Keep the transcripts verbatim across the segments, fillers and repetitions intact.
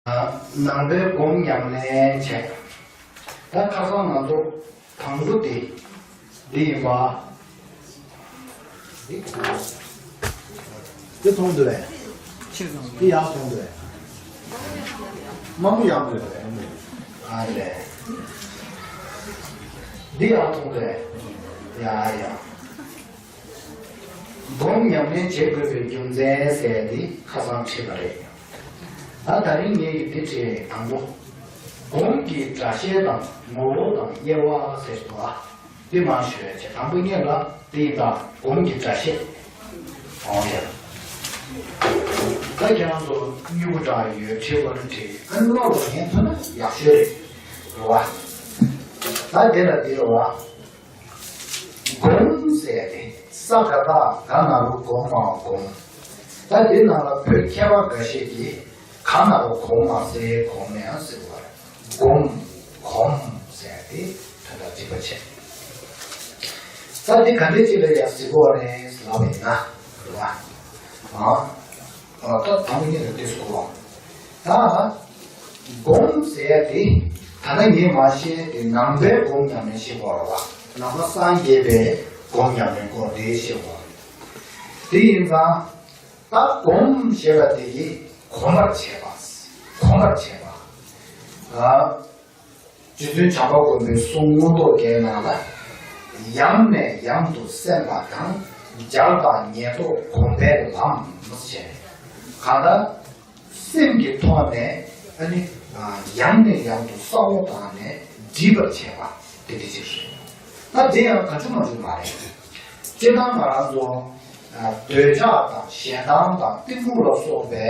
ནང་པའི་སྒོམ་ཉམས་ལེན་བྱས། ད་ཁ་སང་ང་ཚོ་དང་པོ་དེ་འདི་ཡིན་པ། འདི་མཐོང་འདུག་བས། འདི་ཡག་མཐོང་འདུག་བས། དམའ་མོ་ཡག་མོ་རེད་བས། ཨ་ལས། འདི་ཡག་མཐོང་འདུག་བས། ཡ་ཡ། སྒོམ་ཉམས་ལེན་བྱེད་དགོས་པའི་རྒྱུ་མཚན་ཟེར་ཡ་འདི་ཁ་སང་བྲིས་པ་རེད། ད་ད་རིང་ངེད་ཀྱིས་འདི་བྲིས་དང་པོ། སྒོམ་གྱི་སྒྲ་བཤད་དང་ངོ་བོ་དང་དབྱེ་བ་ཟེར་འདུག་ཨ། འདི་མར་ཞུ་ཡ་བྱས། དང་པོ་ཉིད་ལ་འདི་ཡིན་ད་སྒོམ་གྱི་སྒྲ་བཤད། འོང་ཡ། ད་ཁྱེད་རང་ཚོ་སྨྱུ་གུ་འདྲ་ཡོད་བྲིས་པ་ནི་བྲིས། ཨ་ནི་ཀློག་ལ་ཉན་ཐུབ་ན་ཡག་ཤོས་རེད། རེད་བ། ད་འདི་ལ་འདི་རེད་བ། སྒོམ་ཟེར་ཏེ་ས་ག་བཏགས་སྒ་ན་རོ་སྒོ་མ་སྒོམ། ད་འདི་ནང་ལ་བོད་མཁས་པ་འགའ་ཤས་ཀྱིས་ག་ན་རོ་གོ་མ་ཟེར་གོ་མེད་ཟེར་བ་རེད། སྒོམ། གོམ་ཟེར་ཏེ་དོན་དག་གཅིག་པ་བྱས། ད་འདི་ག་འདྲ་ཅིག་ལ་ཡང་ཟེར་གོ་རེད་ལབ་པ་ཡིན་ན་རེད་བ། ཨ། ད་དང་པོ་ཉིད་ལ་འདི་ཟེར་གོ། ད་སྒོམ་ཟེར་ཡ་དེ་ད་ལྟ་ངས་མ་བཤད་དེ་ནང་པའི་སྒོམ་ཉམས་ལེན་བཤད་དགོས་རེད་བ། ནང་པ་སངས་རྒྱས་པའི་སྒོམ་ཉམས་ལེན་སྐོར་དེ་བཤད་དགོས་རེད། དེ་ཡིན་ཙང་ད་སྒོམ་ཞེས་པ་དེ་ཡིས་གོམས་པར་བྱེད་པ། གོམས་པར་བྱེད་པ། ཨ། རྗེ་བཙུན་བྱམས་པ་མགོན་པོའི་གསུང་མངོན་རྟོགས་རྒྱན་ནང་ལ། ཡང་ནས་ཡང་དུ་སེམས་པ་དང་། བྱ་བ་ཉེར་བསྡོགས་གོམས་པའི་ལམ་ཞེས། གང་ལྟར་སེམས་ཀྱི་ཐོག་ནས་ཨ་ནི་ཡང་ནས་ཡང་དུ་བསམ་བློ་བཏང་ནས་འདྲིས་པར་བྱེད་པ་དེ་འདྲ་ཅིག་རེད། ད་དེ་ཡང་ག་ཚོད་མ་ཚོད་མ་རེད། སྤྱིར་བཏང་ང་རང་ཚོ་འདོད་ཆགས་དང་ཞེ་སྡང་དང་གཏི་མུག་ལ་སོགས་པའི་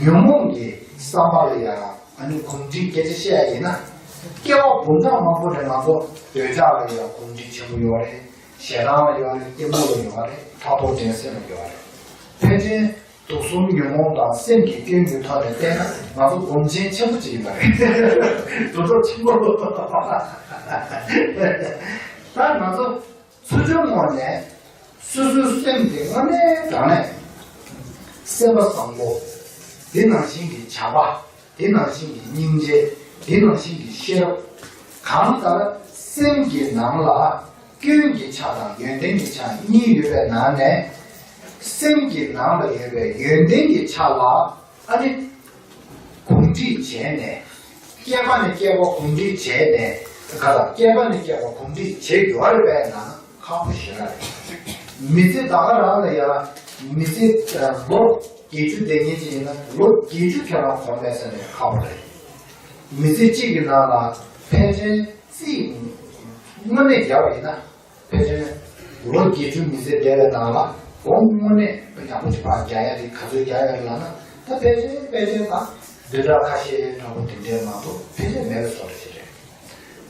ཉོན་མོངས་ཀྱི་བསམ་པ་ལ་ཡང་ཨ་ནི་གོམས་འདྲིས་སྐད་ཆ་བཤད་ཡ་ཡིན་ན། སྐྱེ་བ་འབུམ་ཕྲག་མང་པོ་ནས་ང་ཚོ་འདོད་ཆགས་ལ་ཡང་གོམས་འདྲིས་ཆེན་པོ་ཡོད་རེད། ཞེ་སྡང་ལ་ཡོད་རེད། གཏི་མུག་ལ་ཡོད་རེད། ཕྲག་དོག་འགྲན་སེམས་ལ་ཡོད་རེད། ཕལ་ཆེར་དུག་གསུམ་ཉོན་མོངས་དང་སེམས་ཀྱི་སྐྱོན་གྱི་ཐོག་ནས་བལྟས་ན་ང་ཚོ་སྒོམ་ཆེན་ཆེན་པོ་ཅིག་ཡིན་པ་རེད། དུག་སྦྲུལ་ཆེན་པོ། ད་ང་ཚོ་ཚུལ་ཁྲིམས་ངོས་ནས་སོ་སོའི་སེམས་དེ་དངོས་གནས་དྲང་གནས་སེམས་པ་བཟང་པོ། དེ་ནང་བཞིན་གྱི་བྱམས་པ། དེ་ནང་བཞིན་གྱི་སྙིང་རྗེ། དེ་ནང་བཞིན་གྱི་ཤེས་རབ། གང་ལྟར་སེམས་ཀྱི་ནང་ལ་སྐྱོན་གྱི་ཆ་དང་ཡོན་ཏན་གྱི་ཆ་གཉིས་ཡོད་པའི་ནང་ནས། སེམས་ཀྱི་ནང་ལ་ཡོད་པའི་ཡོན་ཏན་གྱི་ཆ་ལ་ཨ་ནི་གོམས་འདྲིས་བྱས་ནས། བསྐལ་པ་ནས་བསྐལ་པ་གོམས་འདྲིས་བྱས་ནས། ག་ལ་བསྐལ་པ་ནས་བསྐལ་པ་གོམས་འདྲིས་བྱས་ཡོད་རེད་པས་ན། ཁག་པོ་ཞེ་དྲག་རེད། མི་ཚེ་ད་ག་རང་ལ་ཡ། མི་ཚེ་ལོ་བརྒྱད་ཅུ་བསྡད་མཁན་ཅིག་ཡིན་ན་ལོ་བརྒྱད་ཅུ་ཁྱོད་རང་གོམས་པས་ཟེར་ནས་ཁག་པོ་རེད། མི་ཚེ་གཅིག་གི་ནང་ལ་ཕལ་ཆེར་རྩིས་དངོས་གནས་བརྒྱབ་པ་ཡིན་ན། ཕལ་ཆེར་ལོ་བརྒྱད་ཅུ་མི་ཚེ་བསྡད་པའི་ནང་ལ་སྒོམ་དངོས་གནས་དཔེ་ཡག་པོ་ཅིག་ཕར་རྒྱག་ཡ་དེ་ག་ཚོད་རྒྱག་ཡ་རེད་ལབ་ན། ད་ཕལ་ཆེར་ཕལ་ཆེར་ད་བདུན་ཕྲག་ཁ་ཤས་འདྲ་པོ་དེ་འདྲའི་མ་གཏོགས་ཕལ་ཆེར་མེད་པའི་བཟོ་འདྲ་ཞིག་རེད།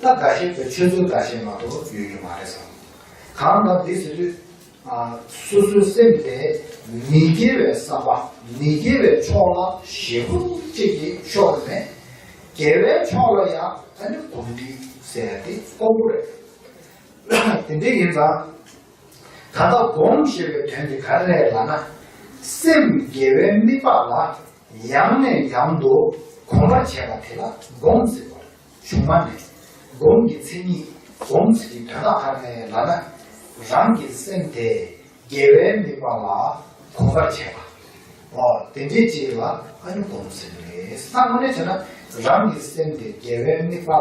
ད་འགའ་ཤས་པའི་ཆུ་ཚོད་འགའ་ཤས་མ་གཏོགས་ཡོད་རྒྱུ་མ་རེད་བསམ། གང་ལྟར་འདི་ཟེར་དུས། ཨ། སོ་སོའི་སེམས་དེ་མི་དགེ་བའི་བསམ་པ། མི་དགེ་བའི་ཕྱོགས་ལ་ཞེ་པོ་ཅིག་གི་ཕྱོགས་ནས། དགེ་བའི་ཕྱོགས་ལ་ཡང་ཨ་ནི་གོམས་འདྲིས་ཟེར་ཡ་དེ་དཀོན་པོ་རེད། དེ་འདྲ་ཡིན་ཙང་། ད་ལྟ་སྒོམ་ཞེས་པའི་དོན་དེ་ག་རེ་རེད་ལབ་ན། སེམས་དགེ་བའི་དམིགས་པ་ལ་ཡང་ནས་ཡང་དུ་གོམས་པར་བྱེད་པ་དེ་ལ་སྒོམ་ཟེར་བ་རེད། གཞུང་མ་ནས་སྒོམ་གྱི་མཚན་ཉིད་སྒོམ་ཟེར་གྱི་དོན་དག་ག་རེ་རེད་ལབ་ན། རང་གི་སེམས་དེ་དགེ་བའི་དམིགས་པ་ལ་གོམས་པར་བྱེད་པ། འོ་དེ་འདྲའི་ཅིག་ལ་ཨ་ནི་སྒོམ་ཟེར་གྱི་རེད། ད་དངོས་གནས་བྱས་ན་རང་གི་སེམས་དེ་དགེ་བའི་དམིགས་པ་ལ་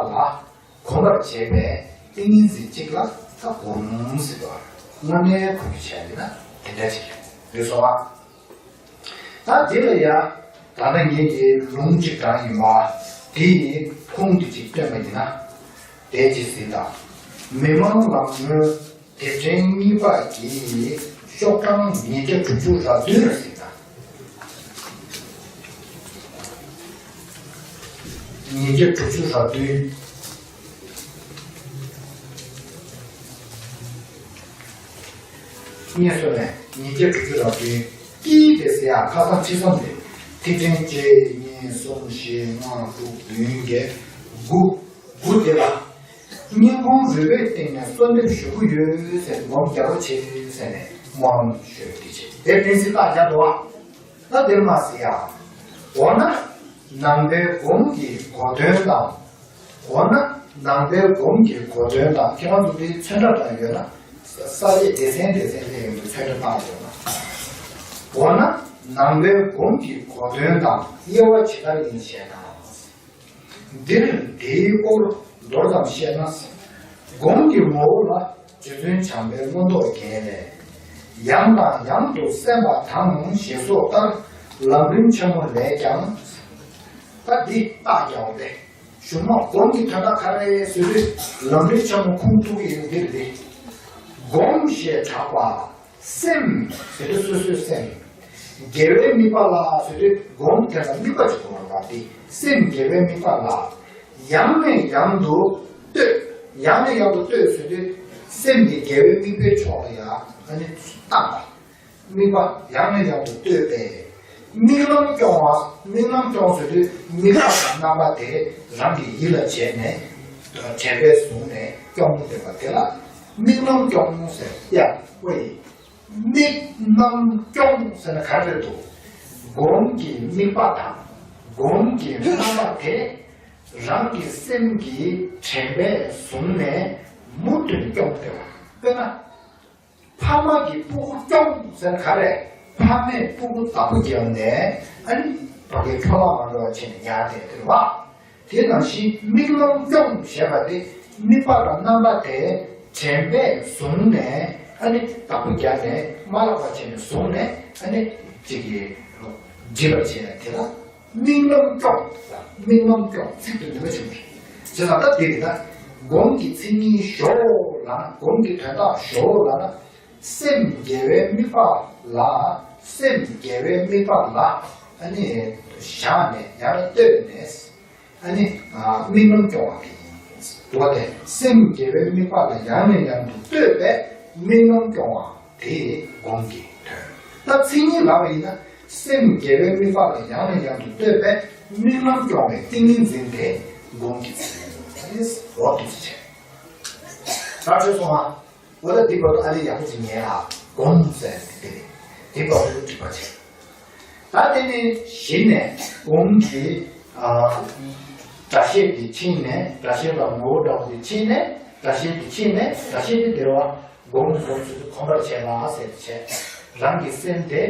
གོམས་པར་བྱེད་པའི་ཏིང་ངེ་འཛིན་གཅིག་ལ་ད་སྒོམ་ཟེར་བ། དངོས་གནས་གོ་རྒྱུ་བྱས་ཡིན་ན་དེ་འདྲ་ཅིག་རེད་སོང་ཨ། ད་དེ་ལ་ཡ་ད་ལྟ་ངེད་ཀྱི་ལུང་གཅིག་དྲངས་ཡིན་པ། དེ་ཡི་ཁུངས་དེ་ཅིག་སྟོན་པ་ཡིན་ན། དེ་ཅི་ཟེར་ན། མི་མང་ལ་ངོས་དེབ་ཕྲེང་གཉིས་པ་གི་ཤོག་གྲངས་ཉིས་བརྒྱ་དྲུག་ཅུ་ར་བདུན་ལ་ཟེར་ན། ཉིས་བརྒྱ་དྲུག་ཅུ་ར་བདུན། སྙན་སོ་ནས་ཉིས་བརྒྱ་དྲུག་ཅུ་ར་བདུན། ཀྱིས་དེ་ཟེར་ཡ་ཁ་སང་ཁྲི་གསུམ་རེད། ཐིག་ཕྲེང་གཅིག་གཉིས་གསུམ་བཞི་ལྔ་དྲུག་བདུན་བརྒྱད་དགུ། དགུ་དེ་ལ། སྙིང་ཁུང་རུས་པའི་སྟེང་ནས་གསོལ་འདེབས་ཞུ་གི་ཡོད་ཟེར་སྒོམ་རྒྱག་རོགས་བྱེད་ཟེར་ནས་སྨོན་ལམ་ཞུས་དེ་བྱེད་དེ་ཕན་སྲིད་རྟགས་རྒྱག་འདུག་ཨ། ད་དེར་མ་ཟེར་ཡ། འོ་ན། ནང་པའི་སྒོམ་གྱི་གོ་དོན་དང་། འོ་ན་ནང་པའི་སྒོམ་གྱི་གོ་དོན་དང་ཁྱེད་རང་ཚོ་འདིའི་ཚོན་ཁྲ་དང་ཡོད་ན། ས་སྐྱ་སྡེ་ཚན་སྡེ་ཚན་ལས་ཡོང་གི་ཚོན་ཁྲ་བཏགས་ཡོད་ན། འོ་ན་ནང་པའི་སྒོམ་གྱི་གོ་དོན་དང་དབྱེ་བ་ཇི་ལྟར་ཡིན་ཞེ་ན། འདིར་དེའི་སྐོར་མདོར་ཙམ་བཤད་ན། སྒོམ་གྱི་ངོ་བོ་ལ་རྗེ་བཙུན་བྱམས་པའི་མངོན་རྟོགས་རྒྱན་ལས། ཡང་དང་ཡང་དུ་སེམས་པ་དང་ཞེས་སོགས་ལྟར་ལམ་རིམ་ཆེན་མོ་ལས་ཀྱང་། ད་འདི་རྟགས་རྒྱག་པ་སྟེ། གཞུང་མ་སྒོམ་གྱི་དོན་དག་ག་རེ་ཟེར་དུས་ལམ་རིམ་ཆེན་མོ་ཁུངས་གཏུགས་ཀྱི་ཡོད་འདིར་འདི། སྒོམ་ཞེས་གྲགས་པ། སེམས་ཟེར་དུས་སོ་སོའི་སེམས། དགེ་བའི་དམིགས་པ་ལ་ཟེར་དུས་སྒོམ་དེ་ལ་དམིགས་པ་ཅིག་དགོས་པ་འདི་སེམས་དགེ་བའི་དམིགས་པ་ལ། ཡང་ནས་ཡང་དུ་ལྟོས། ཡང་ནས་ཡང་དུ་ལྟོས་ཟེར་དུས་སེམས་དེ་དགེ་བའི་དམིགས་པའི་ཕྱོགས་ལ་ཡང་ཨ་ནི་བཏང་བ། དམིགས་པ་ཡང་ནས་ཡང་དུ་ལྟོས་པས། དམིགས་ལམ་སྐྱོང་བ། དམིགས་ལམ་སྐྱོང་ཟེར་དུས་དམིགས་པ་དང་རྣམ་པ་དེ་རང་གི་ཡིད་ལ་བྱས་ནས་དྲན་པས་བཟུང་ནས་སྐྱོང་བསྡད་པ་དེ་ལ་དམིགས་ལམ་སྐྱོང་ཟེར་ཡ་ཝེ། དམིགས་རྣམ་སྐྱོང་ཟེར་ན་ག་རེ་རེད་འདུག་སྒོམ་གྱི་དམིགས་པ་དང་སྒོམ་གྱི་རྣམ་པ་དེ་རང་གི་སེམས་ཀྱི་དྲན་པས་བཟུང་ནས་མུ་མཐུད་སྐྱོང་བསྡད་པ། དཔེར་ན། ཕ་མ་གི་སྤུ་གུ་སྐྱོང་ཟེར་ན་ག་རེ། ཕ་མས་སྤུ་གུ་བདག་པོ་བརྒྱབ་ནས་ཨ་ནི་ཕ་གི་འཕྲོ་བརླག་མ་འགྲོ་བ་བྱས་ནས་ཉར་བསྡད་དེ་རེད་བ། དེ་ནང་བཞིན་དམིགས་རྣམ་སྐྱོང་ཞེས་པ་དེ་དམིགས་པ་དང་རྣམ་པ་དེ་དྲན་པས་བཟུང་ནས་ཨ་ནི་བདག་པོ་བརྒྱབ་ནས་མ་བརླག་པ་བྱས་ནས་བཟུང་ནས་ཨ་ནི་གཅིག་གིས་སྒྲིབ་པར་བྱས་ཡ་དེ་ལ་དམིགས་རྣམ་སྐྱོང་ལ་དམིགས་རྣམ་སྐྱོང་ཚིག་དེ་འདི་མ་ཆེན་པོ་རེད། བྱས་ཙང་ད་དེ་རེད་ད། སྒོམ་གྱི་མཚན་ཉིད་ཞོག་ལབ་ན་སྒོམ་གྱི་དོན་དག་ཞོག་ལབ་ན། སེམས་དགེ་བའི་དམིགས་པ་ལ། སེམས་དགེ་བའི་དམིགས་པ་ལ་ཨ་ནི་བཞག་ནས་ཡར་ལྟོས་ནས་ཨ་ནི་དམིགས་རྣམ་སྐྱོང་བ་དེ་ཡིན། འདུག་བ་དེ་སེམས་དགེ་བའི་དམིགས་པ་ལ་ཡང་ནས་ཡང་དུ་ལྟོས་པས་དམིགས་རྣམ་སྐྱོང་བ་དེ་སྒོམ་གྱི་དོན། ད་མཚན་ཉིད་ལབ་པ་ཡིན་ན་སེམས་དགེ་བའི་དམིགས་པ་ལ་ཡང་ནས་ཡང་དུ་ལྟོས་པས་དམིགས་རྣམ་སྐྱོང་བའི་ཏིང་ངེ་འཛིན་དེ་སྒོམ་གྱི་ཚུལ་ཨ་ནི་འོག་ཏུ་བྱས། ད་ཆོས་སོང་ཨ། འོ་ད་འདི་བར་དུ་ཨ་ནི་ཡག་པོ་ཅིག་ཉན་ཨ། སྒོམ་ཟེར་དེ་དེ་རེད། འདི་བར་དུ་འགྲིག་པ་བྱས། ད་དེ་ནས་གཞི་ནས་སྒོམ་གྱི་ཨ་སྒྲ་བཤད་དེ་ཕྱིན་ནས་སྒྲ་བཤད་པ་ངོ་བོ་འདྲ་བོ་དེ་ཕྱིན་ནས་སྒྲ་བཤད་དེ་ཕྱིན་ནས་སྒྲ་བཤད་དེ་དེ་བ་སྒོམ་སྒོམ་ཟེར་དུས་གོམས་པར་བྱས་པ་ཟེར་དེ་བྱས། རང་གི་སེམས་དེ་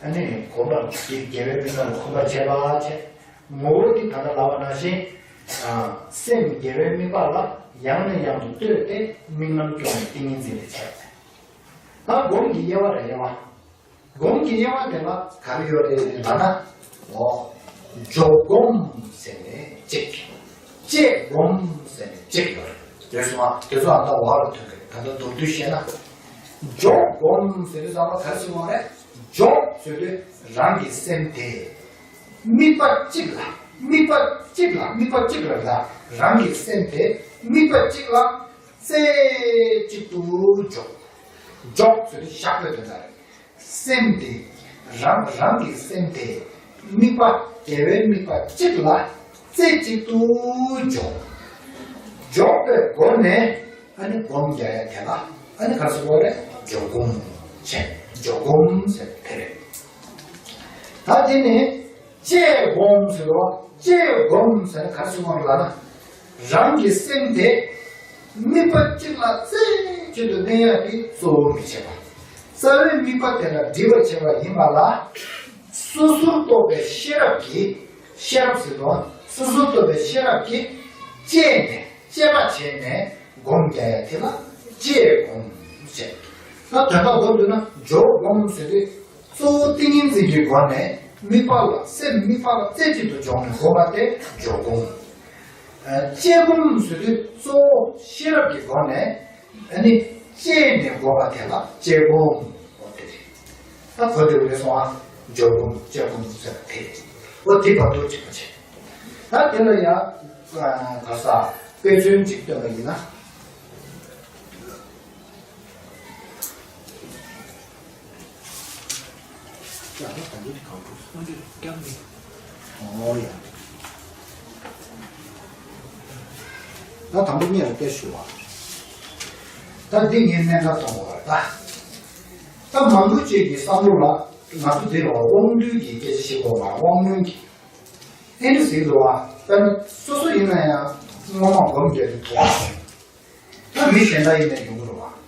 ཨ་ནི་གོམས་པར་དགེ་དགེ་བའི་དམིགས་པ་ལ་གོམས་པར་བྱས་པ་བྱས། ངོ་བོ་དེ་ད་ལྟ་ལབ་པ་ནང་བཞིན། ཨ་སེམས་དགེ་བའི་དམིགས་པ་ལ་ཡང་ནས་ཡང་དུ་ལྟོས་ཏེ་དམིགས་རྣམ་སྐྱོང་བའི་ཏིང་ངེ་འཛིན་དེ་བྱས། ད་སྒོམ་གྱི་དབྱེ་བ་རེད་དབྱེ་བ། སྒོམ་གྱི་དབྱེ་བ་དེ་ལ་ག་རེ་ཡོད་རེད་ལབ་ན། འོ། འཇོག་སྒོམ་ཟེར་ནས་གཅིག་བཅས་སྒོམ་ཟེར་ནས་གཅིག་ཡོད་རེད། དེ་སོང་ཨ། དེ་ཚོ་ཨ་ད་བར་དུ་ཐོན་གི་རེད། ད་ལྟ་མདོར་བསྡུས་བཤད་ན། འཇོག་སྒོམ་ཟེར་དུས་ཙམ་པ་ག་རེ་ཟེར་དགོས་རེད། འཇོག་ཟེར་དུས་རང་གི་སེམས་དེ། དམིགས་པ་གཅིག་ལ། དམིགས་པ་གཅིག་ལ་དམིགས་པ་གཅིག་ལ་ལ་རང་གི་སེམས་དེ་དམིགས་པ་གཅིག་ལ་རྩེ་གཅིག་ཏུ་འཇོག་འཇོག་ཟེར་དུས་བཞག་པའི་དོན་དག་རེད། སེམས་དེ་རང་རང་གི་སེམས་དེ་དམིགས་པ་དགེ་བའི་དམིགས་པ་གཅིག་ལ་རྩེ་གཅིག་ཏུ་འཇོག་འཇོག་པའི་སྒོ་ནས་ཨ་ནི་སྒོམ་རྒྱག་ཡ་དེ་ལ་ཨ་ནི་ག་རེ་ཟེར་དགོས་རེད། འཇོག་སྒོམ་བྱས། འཇོག་སྒོམ་ཟེར་དེ་རེད། ད་དེ་ནས་བཅས་སྒོམ་ཟེར་བ། བཅས་སྒོམ་ཟེར་ན་ག་རེ་ཟེར་དགོས་རེད་ལབ་ན། རང་གི་སེམས་དེ་དམིགས་པ་གཅིག་ལ་རྩེ་གཅིག་ཏུ་གནས་ཡ་དེ་གཙོ་བོར་མི་བྱེད་པ། རྩ་བའི་དམིགས་པ་དེ་ལ་སྒྲིབ་པར་བྱེད་པ་ཡིན་པ་ལ། སོ་སོར་རྟོག་པའི་ཤེས་རབ་ཀྱིས། ཤེས་རབ་ཟེར་དུས་སོ་སོར་རྟོག་པའི་ཤེས་རབ་ཀྱིས་དཔྱད་ནས་དཔྱད་པ་བྱས་ནས་སྒོམ་རྒྱག་ཡ་དེ་ལ་བཅས་སྒོམ་ཟེར། ད་དོན་དག་མདོར་བསྡུས་ན་འཇོག་སྒོམ་ཟེར་དུས་གཙོ་བོ་ཏིང་ངེ་འཛིན་གྱི་སྒོ་ནས་དམིགས་པ་ལ་སེམས་དམིགས་པ་ལ་རྩེ་གཅིག་ཏུ་འཇོག་ནས་སྒོམ་པ་དེ་འཇོག་སྒོམ། ཨ་དཔྱད་སྒོམ་ཟེར་དུས་གཙོ་བོ་ཤེས་རབ་ཀྱི་སྒོ་ནས་ཨ་ནི་དཔྱད་ནས་སྒོམ་པ་དེ་ལ་དཔྱད་སྒོམ། འོ་དེ་རེད། ད་གོ་བདེ་བོ་རེད་སོང་ཨ། འཇོག་སྒོམ་དཔྱད་སྒོམ་ཟེར་བ་དེ་རེད། འོ་དེ་བར་དུ་གཅིག་པ་བྱས། ད་དེ་ལ་ཡང་ག་ས་དཔེ་མཚོན་གཅིག་སྟོན་པ་ཡིན་ན། ཡང་ན་དང་པོ་དེ་གང་འགྲོ། ཨོ་ཡ། ད་དང་པོ་གཉིས་ལ་དཔེ་ཞུ་བ། ད་འདི་ངས་སྨན་ཁབ་གཏོང་བ་རེད་ད། ད་མང་པོ་ཅིག་གི་བསམ་བློ་ལ་ང་ཚོ་འདིར་བ་དབང་རྟུལ་གྱི་སྐད་ཆ་བཤད་དགོས་པ་དབང་རྣོན་གྱི། ཨེ་འདྲ་ཟེར་འདུག་བ། དཔེར་ན་སོ་སོ་ཡིན་ན་ཡང་སྔོན་མ་སྒོམ་རྒྱག་གི་འདུག་བ། ད་མི་གཞན་དག་ཡིན་ན་ཡོང་གི་རེད་བ།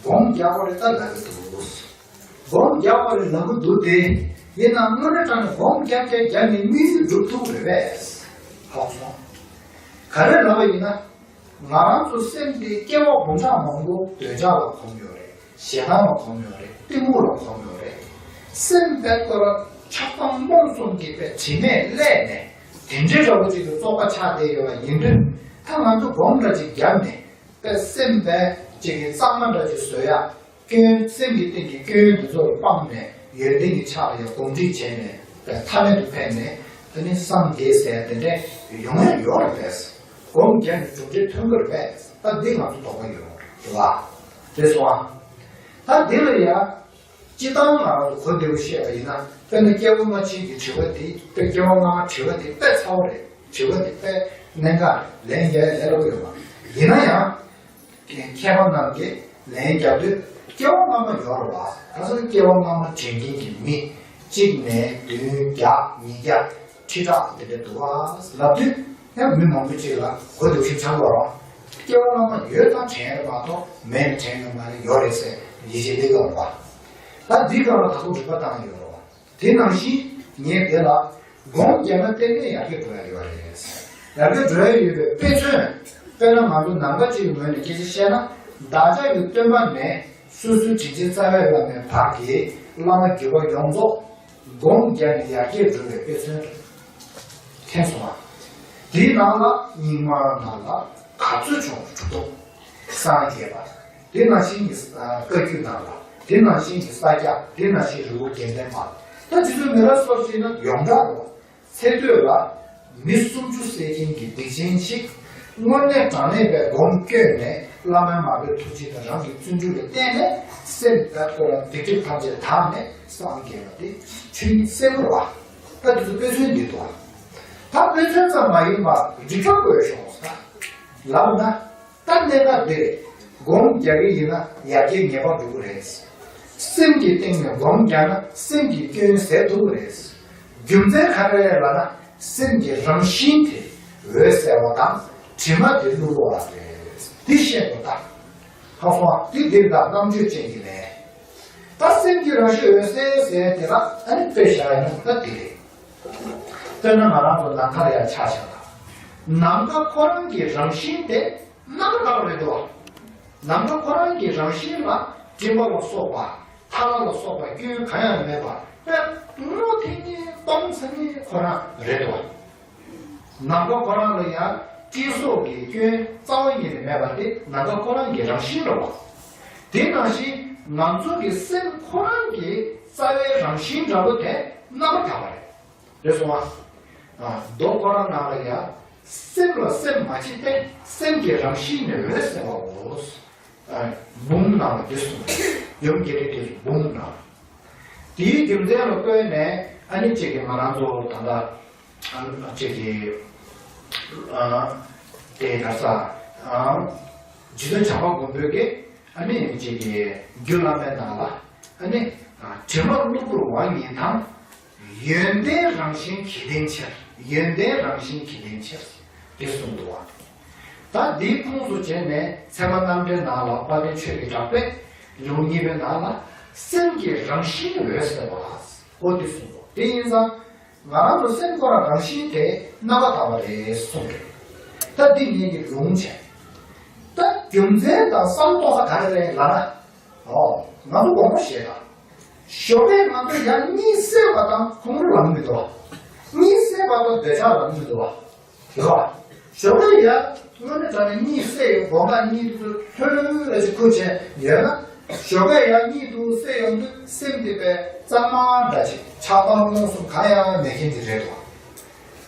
སྒོམ་རྒྱག་པ་རེད་ད་ལབ་ཀྱི་འདུག་སྒོམ་རྒྱག་པ་རེད་ལབ་ཀྱི་འདུག་སྟེ། ཡིན་ན་དངོས་གནས་དྲང་གནས་སྒོམ་རྒྱག་རྒྱག་རྒྱག་ནས་དམིགས་ཡུལ་འགྲུབ་ཐུབ་ཀྱི་རེད་པས། ཧ་གོ་སོང་། ག་རེ་ལབ་པ་ཡིན་ན། ང་རང་ཚོ་སེམས་དེ་སྐྱེ་བ་འབུམ་ཕྲག་མང་པོ་འདོད་ཆགས་ལ་གོམས་ཡོད་རེད། ཞེ་སྡང་ལ་གོམས་ཡོད་རེད། གཏི་མུག་ལ་གོམས་ཡོད་རེད། སེམས་དཔའ་ཁོ་རང་ཆགས་སྡང་རྨོངས་གསུམ་གྱི་དཔེ་དྲི་མས་བསླད་ནས་དེ་འདྲའི་འདྲ་བོ་ཅིག་གི་བཙོག་པ་ཆགས་བསྡད་ཡོད་པ་ཡིན་དུས། ད་ང་ཚོ་སྒོམ་འདྲ་ཅིག་བརྒྱབ་ནས་དཔེ་སེམས་དཔའ་ཅིག་གི་གཙང་མ་འདྲ་ཅིག་བཟོ་ཡག་སྐྱོན། སེམས་ཀྱི་སྟེང་གི་སྐྱོན་འདི་ཚོ་ལ་སྤངས་ནས་ཡོན་ཏན་གྱི་ཕྱག་ལ་ཡང་གོམས་འདྲིས་བྱས་ནས་དཔེ་མཐའ་མེད་དུ་ཕེབས་ནས་དེ་ནི་སངས་རྒྱས་ཟེར་དེ་འདྲས་ཡོང་ཡ་ཡོད་རེད་པས། སྒོམ་བརྒྱབ་ནས་གྲུབ་འབྲས་ཐོན་གྱི་རེད་པས། ད་འདི་ང་ཚོ་དོགས་པ་ཡོད་རེད་བ། རེད་སོང་ཨ། ད་འདི་ལ་ཡ། སྤྱིར་བཏང་ང་རང་ཚོ་གོ་བདེ་བོ་བཤད་པ་ཡིན་ན། དཔེར་ན་སྐྱེ་བ་སྔ་ཕྱི་གི་དྲི་བ་འདི། དཔེ་སྐྱེ་བ་སྔ་མ་དྲི་བ་འདི་དཔེ་ཚ་བོ་རེད། དྲི་བ་འདི་དཔེ་གནད་འགག་རེད། ལན་རྒྱག་ཡ་ལས་སླ་པོ་ཡོད་མ་རེད། ཡིན་ན་ཡང་། མཁས་པ་རྣམས་ཀྱིས་ལན་རྒྱག་དུས་སྐྱེ་བ་སྔ་མ་ཡོད་རེད་བ། ད་ག་ས་སྐྱེ་བ་སྔ་མ་དྲན་མཁན་གྱི་མི་གཅིག་ནས་བདུན་བརྒྱ་ཉིས་བརྒྱ་ཁྲི་ཕྲག་དེ་འདྲ་འདུག་བ་ལབ་དུས། ཡང་མི་མང་པོ་ཅིག་ལ་གོ་བདེ་ཞིབ་ཆགས་པ་རེད། སྐྱེ་བ་སྔ་མ་ཡོད་ཙང་དྲན་ཡོད་མ་གཏོགས་མེད་ནས་དྲན་ཡོད་མ་རེད། ཡོད་རེད་ཟེར་ཡིད་ཆེས་སླེབས་ཡོད་རེད་བ། ད་འདི་སྒང་ལ་ད་དུང་རིག་པ་བཏང་ཡོད་རེད་བ། དེ་ནང་བཞིན་ངས་དེ་ལ་སྒོམ་བརྒྱབ་ན་གཏན་ནས་ཡར་རྒྱས་འགྲོ་ཡ་ཡོད་རེད། ཡར་རྒྱས་འགྲོ་ཡ་ཡོད་པའི་དཔེ་མཚོན། དཔེར་ན་ང་ཚོ་ནམ་མཁའ་སྤྱིའི་ངོས་ནས་སྐད་ཆ་བཤད་ན། བདག་ཅག་གི་སྟོན་པ་ནས་སོ་སོའི་དྲིན་ཅན་རྩ་བའི་བླ་མའི་བར་གྱི་བླ་མ་བརྒྱུད་པ་ཡོངས་རྫོགས་སྒོམ་བརྒྱབ་ནས་ཡར་རྒྱས་འགྲོ་བའི་དཔེ་མཚོན་རེད། མཁྱེན་སོང་ང་། དེའི་ནང་ལ་རྙིང་མ་ནང་ལ་ག་ཚོད་བྱུང་གྲུབ་ཐོབ། སངས་རྒྱས་པ། དེ་ནང་བཞིན་གྱི་བཀའ་བརྒྱུད་ནང་ལ། དེ་ནང་བཞིན་གྱི་ས་སྐྱ། དེ་ནང་བཞིན་རི་བོ་དགེ་ལྡན་པ། ད་དེ་ཚོའི་མི་རབས་སོར་ཕྱིན་ན་ཡོངས་གྲགས་རེད། ཚེ་སྟོད་ལ་མི་སུམ་ཅུ་བསད་མཁན་གྱི་སྡིག་ཅན་ཞིག་དངོས་གནས་དྲང་གནས་པའི་སྒོམ་བསྐྱོན་ནས། བླ་མ་མར་པའི་ཐུགས་རྗེ་དང་རང་གི་བརྩོན་འགྲུས་ལ་བརྟེན་ནས་སེམས་དཔའ་ཁོ་རང་སྡིག་སྒྲིབ་ཐམས་ཅད་དག་ནས་སངས་རྒྱས་པ་དེ་ཆོས་ཉིད་གསལ་པོ་རེད་བ། ད་དེ་ཚོ་དཔེ་མཚོན་འདི་འདུག་བ། ད་དཔེ་མཚོན་ཙམ་མ་ཡིན་པར་རིགས་པ་དགོས་ཤོག་ལབ་ན། ད་གནད་འགག་འདི་རེད། སྒོམ་རྒྱག་གི་ཡིན་ན་ཡར་རྒྱས་ངེས་པར་འགྲོ་གི་རེད། སེམས་ཀྱི་སྟེང་ནས་སྒོམ་རྒྱག་ན་སེམས་ཀྱི་སྐྱོན་སེལ་ཐུབ་ཀྱི་རེད། རྒྱུ་མཚན་ག་རེ་རེད་ལབ་ན། སེམས་ཀྱི་རང་བཞིན་དེ་འོད་གསལ་བ་དང་དྲི་མ་དེ་རླུང་ལོག་པ་རེད། འདི་ཤེས་དགོས། ད་ཧ་སོང་ཨ། འདི་འདི་ལ་རྣམ་དཔྱོད་ཅན་གྱི་ལས། ད་སེམས་ཀྱི་རང་བཞིན་འོད་གསལ་ཟེར་དེ་ལ་ཨ་ནི་དཔེ་བཞག་ཡིན་ན་ད་འདི་རེད། དཔེར་ན་ང་རང་ཚོ་ནམ་མཁར་ཡར་ཆ་བཞག་ན། ནམ་མཁའ་ཁོ་རང་གི་རང་བཞིན་དེ་རྣམ་པར་དག་པ་རེད་དོ། ནམ་མཁའ་ཁོ་རང་གི་རང་བཞིན་ལ་སྤྲིན་པ་ལ་སོགས་པ། ཐལ་བ་ལ་སོགས་པ་སྐྱོན་གང་ཡང་མེད་པ། དཔེ་མོ་དེ་ཉིད་སྟོང་ཚང་ཉིད་ཁོ་རང་རེད་དོ། ནམ་མཁའ་ཁོ་རང་ལ་ཡང་སྤྲིན་སོགས་ཀྱི་སྐྱོན་རྩ་བ་ཉིད་ནས་མེད་པ་དེ་ནམ་མཁའ་ཁོ་རང་གི་རང་བཞིན་རེད་བ། དེ་ནང་བཞིན་ང་ཚོ་གི་སེམས་ཁོ་རང་གི་རྩ་བའི་རང་བཞིན་འདྲ་པོ་དེ་རྣམ་པར་དག་པ་རེད། རེད་སོང་ཨ། མདོ་ཁོ་རང་ནང་ལ་ཡང་སེམས་ལ་སེམས་མ་མཆིས་ཏེ། སེམས་ཀྱི་རང་བཞིན་ནི་འོད་གསལ་བའོ། འབུམ་ནང་ལ་འདི་གསུངས། ཡུམ་རྒྱལ་རིགས་དེ་འབུམ་ནང་། དེའི་རྒྱུ་མཚན་ལ་བཀོད་ནས་ཨ་ནི་གཅིག་གིས་ང་རང་ཚོ་ད་ལྟ་གཅིག་གིས་དེ་ག་ས་རྗེ་བཙུན་བྱམས་པ་མགོན་པོ་གིས་ཨ་ནི་གཅིག་གིས་རྒྱུད་བླ་མའི་ནང་ལ་ཨ་ནི་དྲི་མ་གློ་བུར་བ་ཉིད་དང་། ཡོན་ཏན་རང་བཞིན་གྱི་ལྡན་ཕྱིར། ཡོན་ཏན་རང་བཞིན་གྱི་ལྡན་ཕྱིར། དེ་གསུངས་འདུག་བ། ད་འདིའི་ཁོངས་སུ་བྱས་ནས་ཚད་མ་རྣམ་འགྲེལ་ནང་ལ་དཔལ་ལྡན་ཆོས་ཀྱི་གྲགས་པས་ལེའུ་གཉིས་པའི་ནང་ལ་སེམས་ཀྱི་རང་བཞིན་འོད་གསལ་བ་ལ། འོ་དེ་གསུངས་འདུག་དེ་ཡིན་ཙང་ང་རང་ཚོ་སེམས་ཁོ་རང་རང་བཞིན་དེ་རྣམ་པར་དག་པ་རེད་གསུངས་རེད། ད་འདི་ངེད་ཀྱིས་ལུང་བྱས། ད་རྒྱུ་མཚན་དང་བསམ་རྟོགས་ས་ག་རེ་རེད་ལབ་ན། ཨོ། ང་ཚོ་དགོངས་པ་བཞེས་དང་། ཞོགས་པས་ང་ཚོ་ཡང་གཉིད་སད་པ་དང་ཁོང་ཁྲོ་ལངས་མི་འདུག་བ། གཉིད་སད་པ་དང་འདོད་ཆགས་ལངས་མི་འདུག་བ། རེད་བ། ཞོགས་པས་ཡང་དངོས་གནས་དྲང་གནས་གཉིད་སད་ཡོང་། དགོང་དག་གཉིད་དུ་ལྷོད་ལྷོད་ལ་ཅིག་ཁུག་བྱས་ཡོད་ན། ཞོགས་པས་ཡང་གཉིད་དུ་སད་ཡོང་དུས་སེམས་དེ་པས་གཙང་མ་འདྲ་ཅིག་ཆགས་སྡང་རྨོངས་གསུམ་གང་ཡང་མེད་མཁན་ཅིག་རེད་འདུག་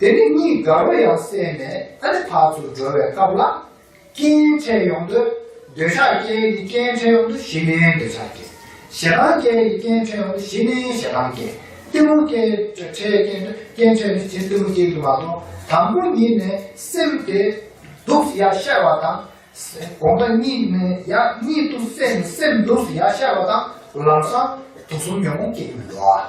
བ། དེ་ནས་གཉིད་དགའ་བ་ཡང་སད་ནས་ཨ་ནི་ཕར་ཚུར་འགྲོ་བའི་སྐབས་ལ། རྐྱེན་འཕྲད་ཡོང་དུས། འདོད་ཆགས་སྐྱེ་ཡི་རྐྱེན་འཕྲད་ཡོང་དུས་གཞི་ནས་འདོད་ཆགས་སྐྱེ། ཞེ་སྡང་སྐྱེ་ཡི་རྐྱེན་འཕྲད་ཡོང་དུས་གཞི་ནས་ཞེ་སྡང་སྐྱེ། གཏི་མུག་སྐྱེ་འཕྲད་རྐྱེན་འཕྲད་ཡོང་དུས་གཏི་མུག་སྐྱེ་གི་མ་གཏོགས། དང་པོ་ཉིད་ནས་སེམས་དེ་སྡུག་ཡ་ཤར་བ་དང་། དགོང་དག་གཉིད་ནས་ཡ་གཉིད་དུ་སད་ནས་སེམས་སྡུག་ཡ་ཤར་བ་དང་ལམ་སང་དུག་གསུམ་ཉོན་མོངས་སྐྱེ་གི་མི་འདུག་ཨ།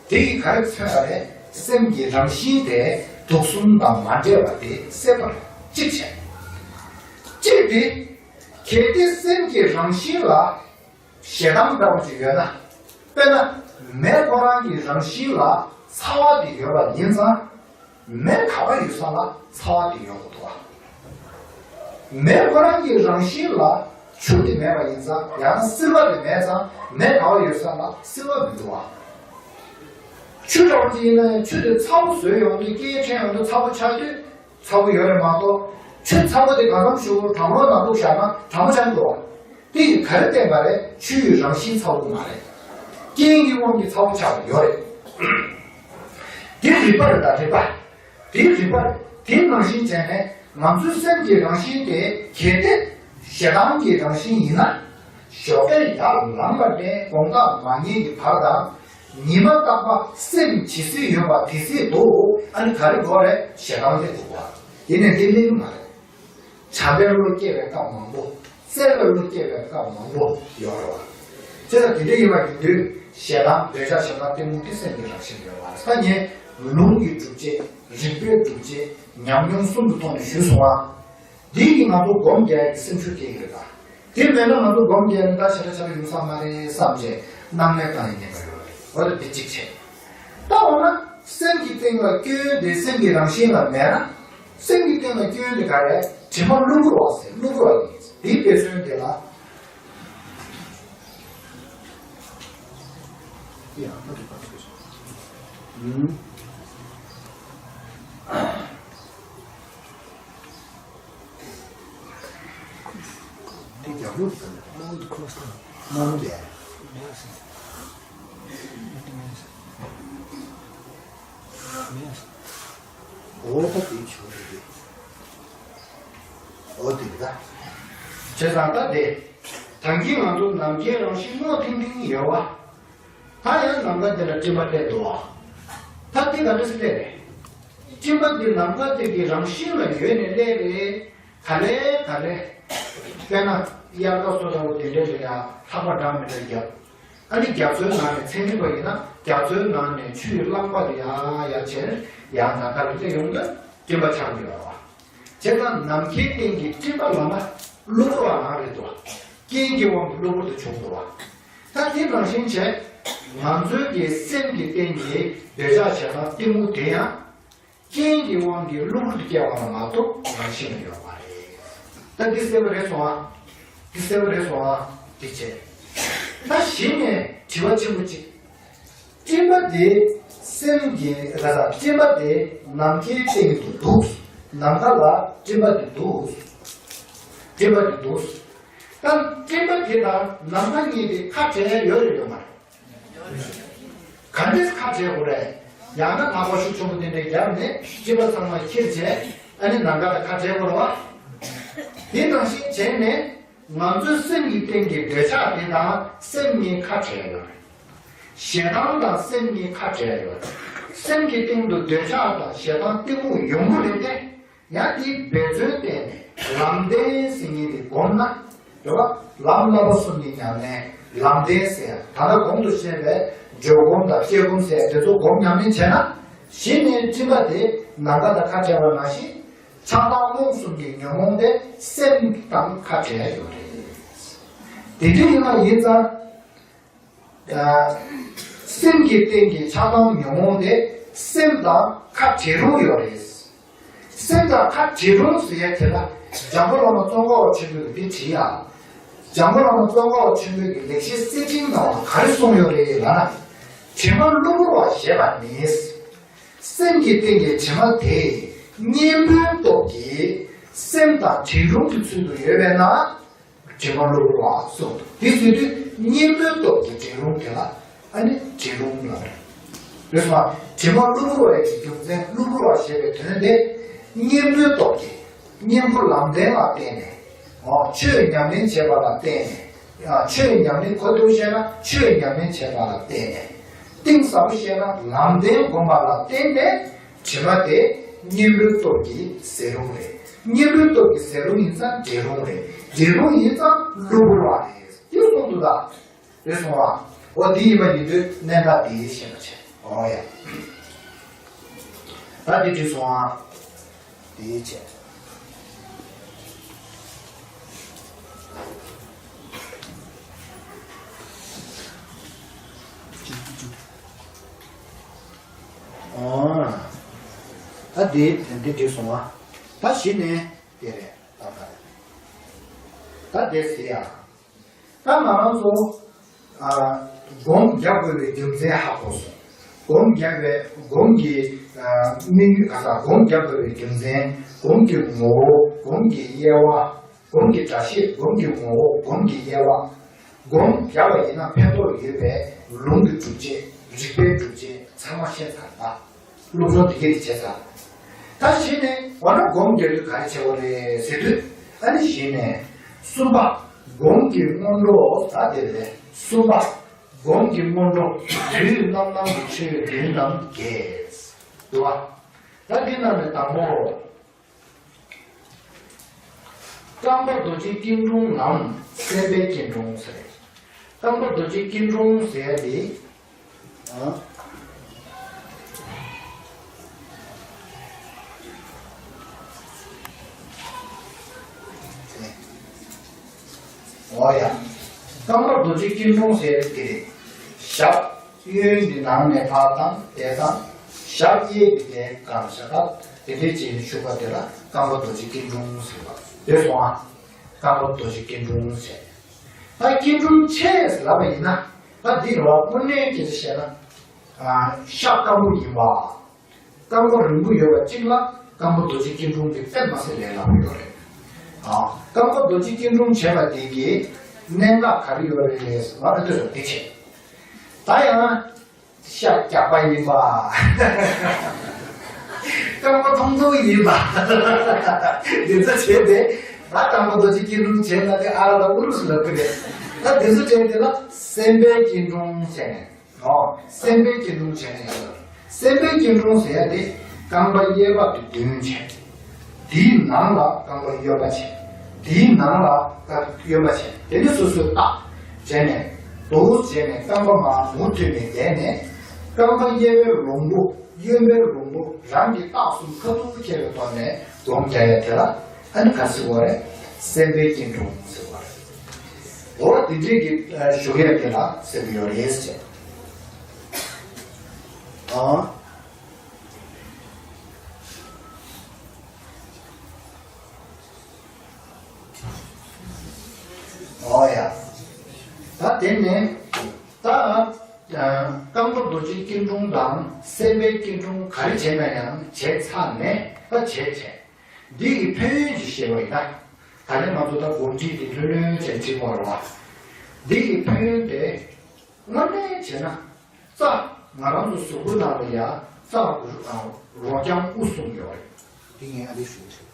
དེ་ཡིས་ག་རེ་མཚོན་པ་རེད། སེམས་ཀྱི་རང་བཞིན་དེ་ དུག་གསུམ་དང་མ་འདྲེས་པ་དེ་གསལ་པོར་གཅིག་བྱས། གཅིག་དེ། གལ་ཏེ་སེམས་ཀྱི་རང་བཞིན་ལ་ཞེ་སྡང་འདྲ་བོ་ཅིག་ཡོད་ན། དཔེར་ན། མེ་ཁོ་རང་གི་རང་བཞིན་ལ་ཚ་བ་དེ་ཡོད་པ་ཡིན་ཙང་། མེ་ག་པར་ཡོད་ས་ལ་ཚ་བ་དེ་ཡོང་གི་འདུག་བ། མེ་ཁོ་རང་གི་རང་བཞིན་ལ་ཆུ་དེ་མེད་པ་ཡིན་ཙང་། ཡང་ན་བསིལ་བ་དེ་མེད་ཙང་། མེ་ག་པར་ཡོད་ས་ལ་བསིལ་བ་མི་འདུག་བ། ཆུ་འདྲ་བོ་ཅིག་ཡིན་ན་ཡང་ཆུ་དེ་ཚ་པོ་བཟོས་ཡོང་དུས་རྐྱེན་ངན་འཕྲད་ཡོང་དུས་ཚ་པོ་ཆགས་དུས་ཚ་པོ་ཡོད་རེད་མ་གཏོགས། ཆུ་ཚ་པོ་དེ་གང་འཚམ་ཞིག་གྲང་རོགས་ནང་བླུགས་བཞག་ན་གྲང་མོ་ཆགས་འགྲོ་བ། དེ་ཡིས་ག་རེ་བསྟན་པ་རེད། ཆུ་ཡི་རང་བཞིན་ཚ་པོ་མ་རེད། རྐྱེན་གྱི་དབང་གིས་ཚ་པོ་ཆགས་པ་ཡོད་རེད། དེ་རིགས་པ་རེད་ད། རིགས་པ། དེའི་རིགས་པ། དེའི་ནང་བཞིན་བྱས་ནས་ང་ཚོའི་སེམས་ཀྱི་རང་བཞིན་དེ་གལ་ཏེ། ཞེ་སྡང་གི་རང་བཞིན་ཡིན་ན། ཞོགས་ཀས་ཡར་ལངས་པ་ནས་དགོང་དག་མ་ཉལ་གྱི་བར་དང་། ཉི་མ་རྟག་པར་སེམས་ཇི་སྲིད་ཡོད་པ་དེ་སྲིད་དུ། ཨ་ནི་ག་རེ་དགོས་རེད། ཞེ་སྡང་དེ་དགོས་པ། ཡིན་ནའི་དེ་སླེབས་ཀྱི་མ་རེད། བྱམས་པའི་བློ་སྐྱེ་བའི་སྐབས་མང་པོ། བརྩེ་བའི་བློ་སྐྱེ་བའི་སྐབས་མང་པོ་ཡོད་རེད་བ། བྱས་ཙང་དེ་འདྲ་ཡིན་པ་ཡིན་དུས་ཞེ་སྡང་འདོད་ཆགས་ཞེ་སྡང་གཏི་མུག་དེ་སེམས་ཀྱི་རང་བཞིན་ཡོད་པ་རེད། ད་ངས་ལུང་གི་སྒྲུབ་བྱེད། རིགས་པའི་སྒྲུབ་བྱེད། ཉམས་མྱོང་གསུམ་གྱི་ཐོག་ནས་ཞུས་སོང་བ། འདི་གིས་ང་ཚོ་སྒོམ་རྒྱག་ཡག་གི་སེམས་ཤུགས་སྐྱེ་གི་རེད་ད། དེ་མེད་ན་ང་ཚོ་སྒོམ་རྒྱག་ནས་ད་ཞེ་དྲག་ཆགས་ཡོང་ས་མ་རེད་བསམ་བྱས་སྣང་མེད་བཏང་ཡག་ཉེན་ཁ་ཡོད་རེད། འོ་ད་འདི་གཅིག་བྱས། ད་འོ་ན་སེམས་ཀྱི་སྟེང་ལ་སྐྱོན་དེ། སེམས་ཀྱི་རང་བཞིན་ལ་མེད་ན། སེམས་ཀྱི་སྟེང་ལ་སྐྱོན་དེ་ག་རེ། དྲི་མ་གློ་བུར་བ་ཟེར། གློ་བུར་བ་ཡིན། དེའི་དཔེ་མཚོན་དེ་ལ། ཡང་མ་འགྲིག་པ་ཚོད་སོང་། ཨུམ། དེ་རྒྱབ་ལོགས་དང་། Mouth closed. Mouth. འོ་ད་དེ་ཆོག་རེད། འོ་དེ་རེད་ད། བྱས་ཙང་ད་དེ། ད་གིན་ང་ཚོ་ནམ་མཁའི་རང་བཞིན་སྔོ་ཐིང་ཐིང་ཡོད་བ། ད་ཡང་ནམ་མཁའ་དེ་ལ་སྤྲིན་པ་སླེབས་འདུག་བ། ད་དེ་ག་འདྲ་སེ་སླེབས་རེད། སྤྲིན་པ་འདི་ནམ་མཁའ་དེ་གི་རང་བཞིན་ལ་ཡོད་ནས་སླེབས་རེད། ག་ལེ་ག་ལེ། དཔེར་ན་དབྱར་ཁ་སོགས་འདྲ་བོ་དེ་འདྲ་རེད་ཡ། ལྷགས་པ་འདྲ་མི་འདྲ་རྒྱབ། ཨ་ནི་རྒྱ་མཚོའི་ནང་ནས། ཚན་རིག་པ་ཡིན་ན་རྒྱ་མཚོའི་ནང་ནས་ཆུའི་རླངས་པ་དེ་ཡར་ཡར་བྱས་ནས་ཡར་ནམ་མཁའ་ལ་སླེབས་ཡོང་དུས་སྤྲིན་པ་ཆགས་ཀྱི་ཡོད་རེད་བ། བྱས་ཙང་ནམ་མཁའི་སྟེང་གི་སྤྲིན་པ་ལ་མ་གློ་བུར་བ་རང་རེད་འདུག་བ། རྐྱེན་གྱི་དབང་གིས་གློ་བུར་དུ་བྱུང་འདུག་བ། ད་དེ་ནང་བཞིན་བྱས། ང་ཚོའི་གི་སེམས་ཀྱི་སྟེང་གི་འདོད་ཆགས་ཞེ་སྡང་གཏི་མུག་དེ་ཡང་། རྐྱེན་གྱི་དབང་གིས་གློ་བུར་དུ་སྐྱེ་བ་ལ་མ་གཏོགས་རང་བཞིན་ལ་ཡོད་མ་རེད། ད་འདི་གསལ་པོ་རེད་སོང་ཨ། འདི་གསལ་པོ་རེད་སོང་ཨ། འདི་བྱས། ད་གཞི་ནས་དྲི་བ་ཆེན་པོ་གཅིག་སྤྲིན་པ་དེ་སེམས་ཀྱི་ར་ས། སྤྲིན་པ་དེ་ནམ་མཁའི་སྟེང་དུ་འདུག་ནམ་མཁའ་ལ་སྤྲིན་པ་དེ་འདུག་སྤྲིན་པ་དེ་འདུག་ད་སྤྲིན་པ་དེ་དང་ནམ་མཁའ་གཉིས་དེ་ཁ་བྲལ་ཡོད་རེད་ཡོད་མ་རེད། ག་འདྲས་ཁ་བྲལ་དགོས་རེད། ཡང་ན་ལྷགས་པ་ཤུགས་ཆེན་པོ་དེ་འདྲས་བརྒྱབ་ནས་སྤྲིན་པ་ཚང་མ་ཁྱེར་བྱས། ཨ་ནི་ནམ་མཁའ་དང་ཁ་བྲལ་དགོས་རེད་བ། དེ་ནང་བཞིན་བྱས་ནས་ང་ཚོའི་སེམས་ཀྱི་སྟེང་གི་འདོད་ཆགས་དེ་དང་སེམས་གཉིས་ཁ་བྲལ་ཡོད་རེད། ཞེ་སྡང་དང་སེམས་གཉིས་ཁ་བྲལ་ཡོད་རེད། སེམས་ཀྱི་སྟེང་དུ་འདོད་ཆགས་དང་ཞེ་སྡང་གཏི་མུག་ཡོང་གི་རེད་དེ། ཡང་དེའི་འབད་བརྩོན་བསྟེན་ནས་ལམ་བདེན་ཟེར་མཁན་དེ་བསྒོམས་ན། རེད་བ། ལམ་བསླབ་པ་གསུམ་གྱི་ཉམས་ལེན། ལམ་བདེན་ཟེར་ཡ་ད་ལྟ་གོང་དུ་བཤད་པའི་བརྗོད་སྒོམ་དང་བཤད་སྒོམ་ཟེར་ཡ་དེ་ཚོ་སྒོམ་ཉམས་ལེན་བྱས་ན། གཞི་ནས་སྤྲིན་པ་དེ་ནམ་མཁའ་དང་ཁ་བྲལ་བ་ནང་བཞིན། ཆགས་སྡང་རྨོངས་གསུམ་གྱི་ཉོན་མོངས་དེ་སེམས་དང་ཁ་བྲལ་ཡོད་རེད། དེ་འདྲ་ཡིན་པ་ཡིན་ཙང་། སེམས་ཀྱི་སྟེང་གི་ཆགས་སྡང་ཉོན་མོངས་དེ་སེམས་དང་ཁ་བྲལ་རུང་ཡོད་རེད། སེམས་དང་ཁ་བྲལ་རུང་ཟེར་ཡ་དེ་ལ་འཇམ་མགོན་བླ་མ་ཙོང་ཁ་པ་ཆེན་པོས་འདི་བྲིས་ཡ། འཇམ་མགོན་བླ་མ་ཙོང་ཁ་པ་ཆེན་པོས་ཀྱི་ལེགས་བཤད་གསེར་ཕྲེང་ནང་ལ་ག་རེ་གསུངས་ཡོད་རེད་ལབ་ན། དྲི་མ་གློ་བུར་བ་ཞེས་པ་ནི། སེམས་ཀྱི་སྟེང་གི་དྲི་མ་དེ་གཉེན་པོའི་སྟོབས་ཀྱིས་སེམས་དང་བྲལ་རུང་གི་ཚུལ་དུ་ཡོད་པས་ན། དྲི་མ་གློ་བུར་བ་གསུངས་འདུག་དེ་ཟེར་དུས་གཉེན་པོའི་སྟོབས་ཀྱིས་བྲལ་རུང་དེ་ལ་ཨ་ནི་བྲལ་རུང་ལབ་རེད། རེད་སོང་ཨ། དྲི་མ་གློ་བུར་བ་ཡི་རྒྱུ་མཚན། གློ་བུར་བ་ཞེས་པའི་དོན་དེ་གཉེན་པོའི་སྟོབས་ཀྱིས། གཉེན་པོ་ལམ་བདེན་ལ་བརྟེན་ནས། འོ། ཆོས་ཉམས་ལེན་བྱེད་པ་ལ་བརྟེན་ནས། ཡང་ཆོས་ཉམས་ལེན་གོ་ཐུབ་ཤེས་ན་ཆོས་ཉམས་ལེན་བྱེད་པ་ལ་བརྟེན་ནས། གཏིང་ཟབ་པོ་བཤད་ན་ལམ་བདེན་སྒོམ་པ་ལ་བརྟེན་ནས། དྲི་མ་དེ་གཉེན་པོའི་སྟོབས་ཀྱིས་ཟད་རུང་རེད། གཉེན་པོའི་སྟོབས་ཀྱིས་ཟད་རུང་ཡིན་ཙང་བྲལ་རུང་རེད། བྲལ་རུང་ཡིན་ཙང་གློ་བུར་བ་རེད། དེ་གསུངས་འདུག་ད། རེད་སོང་བ། འོ་འདི་ཡིན་པ་ཡིན་དུས་གནད་འགག་འདི་ཤེས་པ་བྱས། འོ་ཡ། ད་འདི་བྲིས་སོང་ཨ། དེའི་ཆེད། ཨོ། ད་འདི་འདི་བྲིས་སོང་ཨ། ད་གཞི་ནས་དེ་རེད་ད་ད་རེད། ད་དེ་ཟེར་ཡ། ད་ང་རང་ཚོ་ཨ་སྒོམ་རྒྱག་དགོས་པའི་རྒྱུ་མཚན་ཧ་གོ་སོང་། སྒོམ་རྒྱག་པའི་སྒོམ་གྱི་ཨ་དམིགས་ཡུལ་ག་ས་སྒོམ་རྒྱག་དགོས་པའི་རྒྱུ་མཚན། སྒོམ་གྱི་ངོ་བོ། སྒོམ་གྱི་དབྱེ་བ། སྒོམ་གྱི་སྒྲ་བཤད། སྒོམ་གྱི་ངོ་བོ། སྒོམ་གྱི་དབྱེ་བ། སྒོམ་རྒྱག་པ་ཡིན་ན་ཕན་ཐོགས་ཡོད་པའི་ལུང་གི་སྒྲུབ་བྱེད། རིགས་པའི་སྒྲུབ་བྱེད་ཚང་མ་བཤད་ཚར་ད། སློབ་སྦྱོང་དེ་གས་དེ་བྱས་ཚར། ད་གཞི་ནས་འོ་ན་སྒོམ་རྒྱག་དུས་ག་རེ་བྱེད་དགོས་རེད་ཟེར་དུས། ཨ་ནི་གཞི་ནས་གསུམ་པ། སྒོམ་གྱི་སྔོན་འགྲོ་ད་དེ་རེད། གསུམ་པ། སྒོམ་གྱི་སྔོན་འགྲོ། དུས་རྣམ་སྣང་གི་ཆོས་བདུན་དང་བརྒྱད། འདུག་བ། ད་འདི་ནང་ནས་དང་པོ། རྐང་པ་རྡོ་རྗེ་སྐྱིལ་ཀྲུང་ངམ་སེམས་དཔའི་སྐྱིལ་ཀྲུང་ཟེར། རྐང་པ་རྡོ་རྗེ་སྐྱིལ་ཀྲུང་ཟེར་ཡ་དེ། ཨ། འོ་ཡ། རྐང་པ་རྡོ་རྗེ་སྐྱིལ་ཀྲུང་ཟེར་ཡ་དེ་རེད། ཞབས་གཡོན་གྱི་ནང་ནས་ཕར་བཏང་དེ་དང་། ཞབས་གཡས་ཀྱི་དེ་གང་ཞབས་ཀ་དེ་འདྲས་བྱས་ནས་བཞུགས་པ་དེ་ལ་རྐང་པ་རྡོ་རྗེ་སྐྱིལ་ཀྲུང་ཟེར་བ་དེ་སོང་ཨ། རྐང་པ་རྡོ་རྗེ་སྐྱིལ་ཀྲུང་ཟེར། ད་སྐྱིལ་ཀྲུང་ཆེ་ཟེར་ལབ་པ་ཡིན་ན། ད་འདི་རེད་བ། དངོས་གནས་སྐད་ཆ་བཤད་ན། ཨ། ཤ་སྐམ་པོ་ཡིན་པ། རྐང་པ་རིང་པོ་ཡོད་པ་གཅིག་ལ་རྐང་པ་རྡོ་རྗེ་སྐྱིལ་ཀྲུང་གི་དཔེ་མ་སྲིད་ལས་སླ་པོ་ཡོད་རེད། ཨ། རྐང་པ་རྡོ་རྗེ་སྐྱིལ་ཀྲུང་བྱས་པ་དེ་གི་གནད་འགག་ག་རེ་ཡོད་རེད་ཟེར་ན། ཨ། འདི་ཚོ་འདི་བྱས། ད་ཡང་ཤ་རྒྱགས་པ་ཡིན་པ། རྐང་པ་ཐུང་ཐུང་ཡིན་པ། འདི་ཚོ་བྱས་ཏེ། ད་རྐང་པ་རྡོ་རྗེ་སྐྱིལ་ཀྲུང་བྱས་ན་དེ་ཨ་ར་ལ་ཨུ་རུ་སུ་ལབ་ཀྱི་རེད། ད་འདི་ཚོ་བྱས་ཏེ་ལ་སེམས་དཔའི་སྐྱིལ་ཀྲུང་བྱས་ནས། ཨོ། སེམས་དཔའི་སྐྱིལ་ཀྲུང་བྱས་ནས་ཡོད། སེམས་དཔའི་སྐྱིལ་ཀྲུང་ཟེར་ཡ་དེ་རྐང་པ་གཡས་པ་དེ་མདུན་བྱས། དེའི་ནང་ལ་རྐང་པ་གཡོན་པ་བྱས། དེའི་ནང་ལ་རྐང་གཡོན་པ་བྱས། དེ་ནས་སོ་སོའི་རྟགས་བྱས་ནས། འདུག་བྱས་ནས་རྐང་པ་མར་མུ་མཐུད་ནས་བསྡད་ནས། རྐང་པ་གཡས་པའི་ལོང་བུ་གཡོན་པའི་ལོང་བུ་རང་གི་རྟགས་གསུམ་ཁ་ཐུག་ཁྱེར་བའི་ཐོག་ནས་སྒོམ་རྒྱག་ཡ་དེ་ལ་ཨ་ནི་ག་ཟེར་བ་རེད། སེམས་དཔའི་སྐྱིལ་ཀྲུང་ཟེར་བ་རེད། འོ་དེ་འདྲས་ཀྱི་ཨ་བཞུགས་ཡ་དེ་ལ་ཟེར་གྱི་ཡོད་རེད་ཟེར། ཨ། ཨོ་ཡ། ད་དེ་ནས་ད་ཨ་རྐང་པ་རྡོ་རྗེ་སྐྱིལ་ཀྲུང་དང་སེམས་དཔའི་སྐྱིལ་ཀྲུང་ག་རེ་བྱས་ན་ཡང་བྱས་ཚར་ནས་ད་བྱས་བྱས། འདི་ཡི་ཕན་ཡོན་ཅིག་བཤད་པ་ཡིན་ན། ད་ནི་ང་ཚོ་ད་སྒོམ་ཁྲིད་དེ་ལྷོད་ལྷོད་བྱས་ཁྲིད་དགོས་རེད་བ། འདི་ཡི་ཕན་ཡོན་དེ་དངོས་གནས་བྱས་ན། རྩ་ང་རང་ཚོ་གཟུགས་པོའི་ནང་ལ་ཡ་རྩ་རོ་རྐྱང་དབུགས་གསུམ་ཡོད་རེད། འདི་ངས་ཨ་འདི་ཞུ་ཆོག་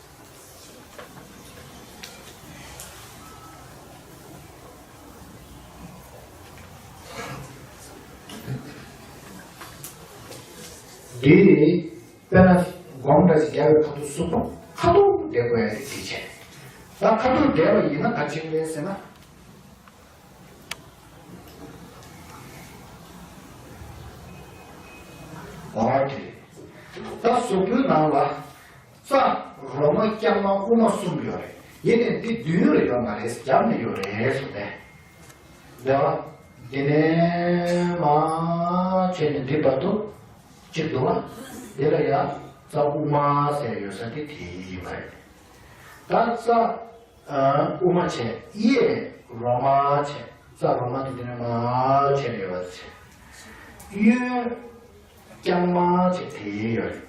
འདི་དཔེར་ན་སྒོམ་འདྲ་ཞིག་རྒྱག་པའི་ཁ་ཐུག་གཟུགས་པོ་ཁ་ཐུག་བསྡད་དགོས་ཡ་རེད། འདི་བྱས། ད་ཁ་ཐུག་བསྡད་པ་ཡིན་ན་ག་ཅིག་རེད་ཟེར་ན། འོ་དེ་རེད། ད་གཟུགས་པོའི་ནང་ལ་རྩ་རོ་མ་རྐྱང་མ་དབུ་མ་གསུམ་ཡོད་རེད། ཡིན་ནའི་འདི་མདུན་ལ་ཡོད་མ་རེད། རྒྱབ་ནས་ཡོད་རེད་གསུངས་པས། འདི་བ། འདི་ནས་མར་བྱས་ནས་འདི་བར་དུ་གཅིག་འདུག་བ། འདི་ལ་ཡང་རྩ་དབུ་མ་ཟེར་ཡོད་ས་དེ་དེ་ཡིན་པ་རེད། ད་རྩ་ཨ་དབུ་མ་བྱས། གཡས་རོ་མ་བྱས། རྩ་རོ་མ་དེ་འདི་ནས་མར་བྱས་ནས་ཡོད་པ་བྱས། གཡོན་རྐྱང་མ་བྱས་དེ་ཡོད་རེད།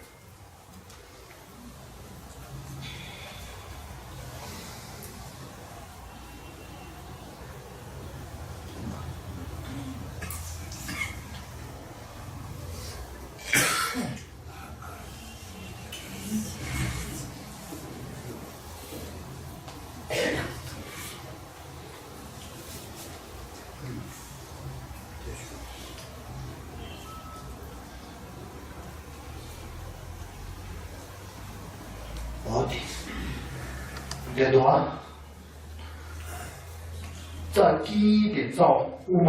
འོ་དེ། འདི་དོ། རྩ་དཀྱིལ་དེ་རྩ་དབུ་མ།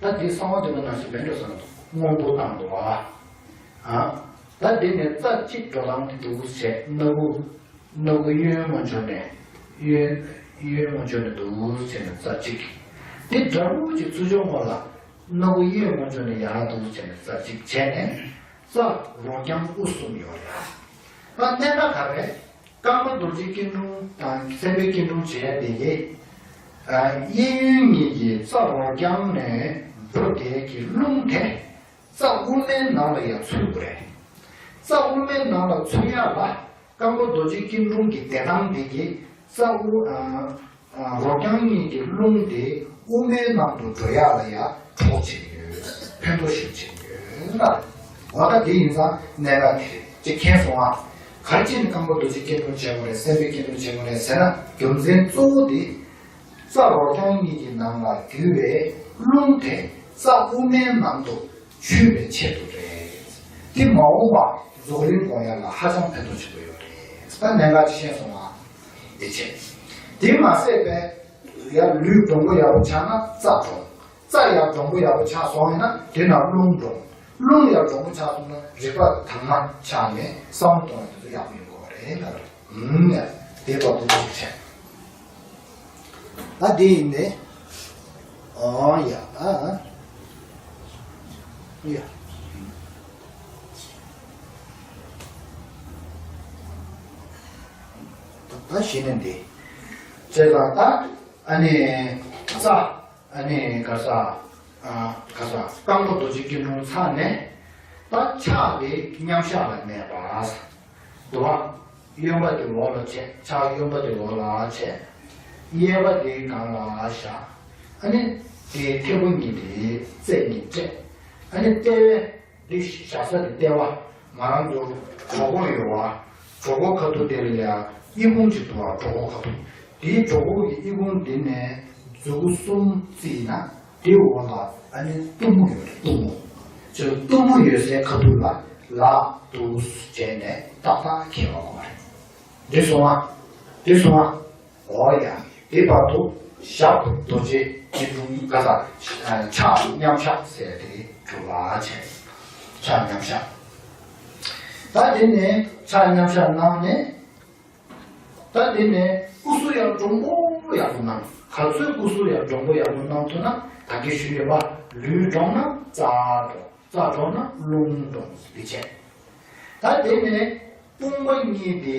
ད་དེ་གསང་བ་འདུས་པ་ནང་བཞིན་མེད་འགྲོ་བསམ་འདུག་སྔོན་པོ་བཏང་འདུག་བ། ཨ། ད་འདི་ནས་རྩ་གཅིག་འགྲོ་སྟངས་འདུག་ཟེར། སྣ་ཁུག་སྣ་ཁུག་གཡོན་ངོས་ཕྱོགས་ནས་གཡོན་གཡོན་ངོས་ཕྱོགས་ནས་འདུག་ཟེར་ནས་རྩ་གཅིག་འདི་འདྲ་བོ་ཅིག་ཚུར་ཕྱོགས་ངོས་ལ་སྣ་ཁུག་གཡོན་ངོས་ཕྱོགས་ནས་ཡར་འདུག་ཟེར་ནས་རྩ་གཅིག་བྱས་ནས། རྩ་རོ་རྐྱང་དབུ་གསུམ་ཡོད་རེད། ད་གནད་འགག་ག་རེ། རྐང་པ་རྡོ་རྗེ་སྐྱིལ་ཀྲུང་དང་སེམས་དཔའི་སྐྱིལ་ཀྲུང་བྱས་པ་དེ་གིས། གཡས་གཡོན་གཉིས་ཀྱི་རྩ་རོ་རྐྱང་ནས་འགྲོ་བསྡད་ཀྱི་རླུང་དེ་རྩ་དབུ་མའི་ནང་ལ་ཡང་ཚུད་དགོས་རེད། རྩ་དབུ་མའི་ནང་ལ་ཚུད་ཡག་ལ་རྐང་པ་རྡོ་རྗེ་སྐྱིལ་ཀྲུང་གི་བསྡད་སྟངས་དེ་གིས་རྩ་དབུ། རོ་རྐྱང་གཉིས་ཀྱི་རླུང་དེ་དབུ་མའི་ནང་དུ་འགྲོ་ཡག་ལ་ཡང་གྲོགས་བྱེད་ཀྱི་ཡོད། ཕན་ཐོགས་ཤིག་བྱེད་ཀྱི་ཡོད་ལ། འོ་ད་དེ་ཡིན་ཙང་གནད་འགག་དེ་རེད་ཅེས་མཁྱེན་སོང་ཨ། ག་རེ་བྱས་ནས་རྐང་པ་རྡོ་རྗེ་སྐྱིལ་ཀྲུང་བྱེད་དགོས་རེད། སེམས་དཔའི་སྐྱིལ་ཀྲུང་བྱེད་དགོས་རེད་ཟེར་ན། རྒྱུ་མཚན་གཙོ་བོ་དེ། རྩ་རོ་རྐྱང་གཉིས་ཀྱི་ནང་ལ་རྒྱུ་བའི་རླུང་དེ་རྩ་དབུ་མའི་ནང་དུ་ཆུད་པའི་ཆེད་དུ་རེད། དེ་མ་འོངས་པ་རྫོགས་རིམ་སྒོམ་ཡག་ལ་ཧ་ཅང་ཕན་ཐོགས་ཆེན་པོ་ཡོད་རེད། ད་གནད་འགག་ཅིག་ཤེས་སོང་ང་། དེ་བྱས། དེ་མ་ཟད་པའི་ཡར་ལུས་འདྲོང་པོ་ཡག་པོ་ཆགས་ན་རྩ་འདྲོང་། རྩ་ཡར་འདྲོང་པོ་ཡག་པོ་ཆགས་སོང་ཡིན་ན་དེ་ན་རླུང་འདྲོང་། རླུང་ཡར་འདྲོང་པོ་ཆགས་སོང་ན་རིག་པ་དྭངས་མ་ཆགས་ནས་བསམ་བློ་གཏོང་ཡག་དེ་ཚོ་ཡག་པོ་ཡོང་གི་རེད་ལ། ཨུམ། ཡ། དེ་ལྟར་དུ་ཅིག་བྱས། ད་དེ་ཡིན་ནས། ཨོ་ཡ། ཨ། ཡ། ད་གཞི་ནས་འདི། བྱས་ཙང་ད་ཨ་ནི་རྩ། ཨ་ནི་ག་ས། ཨ། ག་ས། རྐང་པ་རྡོ་རྗེ་སྐྱིལ་ཀྲུང་ཚར་ནས། ད་ཕྱག་དེ་མཉམ་བཞག་ལ་གནས་པ། འདུག་བ། གཡོན་པ་དེ་འོག་ལ་བྱས། ཕྱག་གཡོན་པ་དེ་འོག་ལ་བྱས། གཡས་པ་དེ་སྒང་ལ་བཞག་ཨ་ནི་དེའི་མཐེ་བོ་གཉིས་དེ་རྩེ་གཉིས་སྤྲད། ཨ་ནི་ལྟེ་བའི་འདི་བཞག་ས་དེ་ལྟེ་བ། ང་རང་ཚོ་གྲོད་ཁོག་ཡོད་བ། གྲོད་ཁོག་ཁ་ཐུག་དེ་ལ་ཡ་ཨི་ཁུང་ཅིག་འདུག་བ། གྲོད་ཁོག་ཁ་ཐུག་དེའི་གྲོད་ཁོག་གི་ཨི་ཁུང་འདི་ནས་མཛུ་གུ་གསུམ་བརྩིས་ན། དེའི་འོག་ལ་ཨ་ནི་གཏུམ་མོ་ཡོད་རེད། གཏུམ་མོ། ཅེས་གཏུམ་མོ་ཡོད་སའི་ཁ་ཐུག་ལ་ལག་འདུག་བྱས་ནས་ཏག་ཏག་འཁྱེར་བ་དགོས་རེད། འདི་སོང་ང་། འདི་སོང་ང་། འོ་ཡ། དེ་བར་དུ་ཞབས་རྡོ་རྗེ་སྐྱིལ་ཀྲུང་ག་ས། ཕྱག་མཉམ་བཞག་ཟེར་དེ་གྲུབ་པ་བྱས། ཕྱག་མཉམ་བཞག་ད་དེ་ནས་ཕྱག་མཉམ་བཞག་གནང་ནས། ད་དེ་ནས་སྐུ་གཟུགས་ཡང་འདྲོང་པོ་ཡག་པོ་གནང་། ག་ཚོད་སྐུ་གཟུགས་ཡང་འདྲོང་པོ་ཡག་པོ་གནང་ཐུབ་ན། ད་གིན་ཞུས་ཡོད་པ། ལུས་འདྲོངས་ན་རྩ་འདྲོངས། རྩ་འདྲོངས་ན་རླུང་འདྲོངས་འདི་བྱས། ད་དེ་ནས་དཔུང་པ་གཉིས་དེ་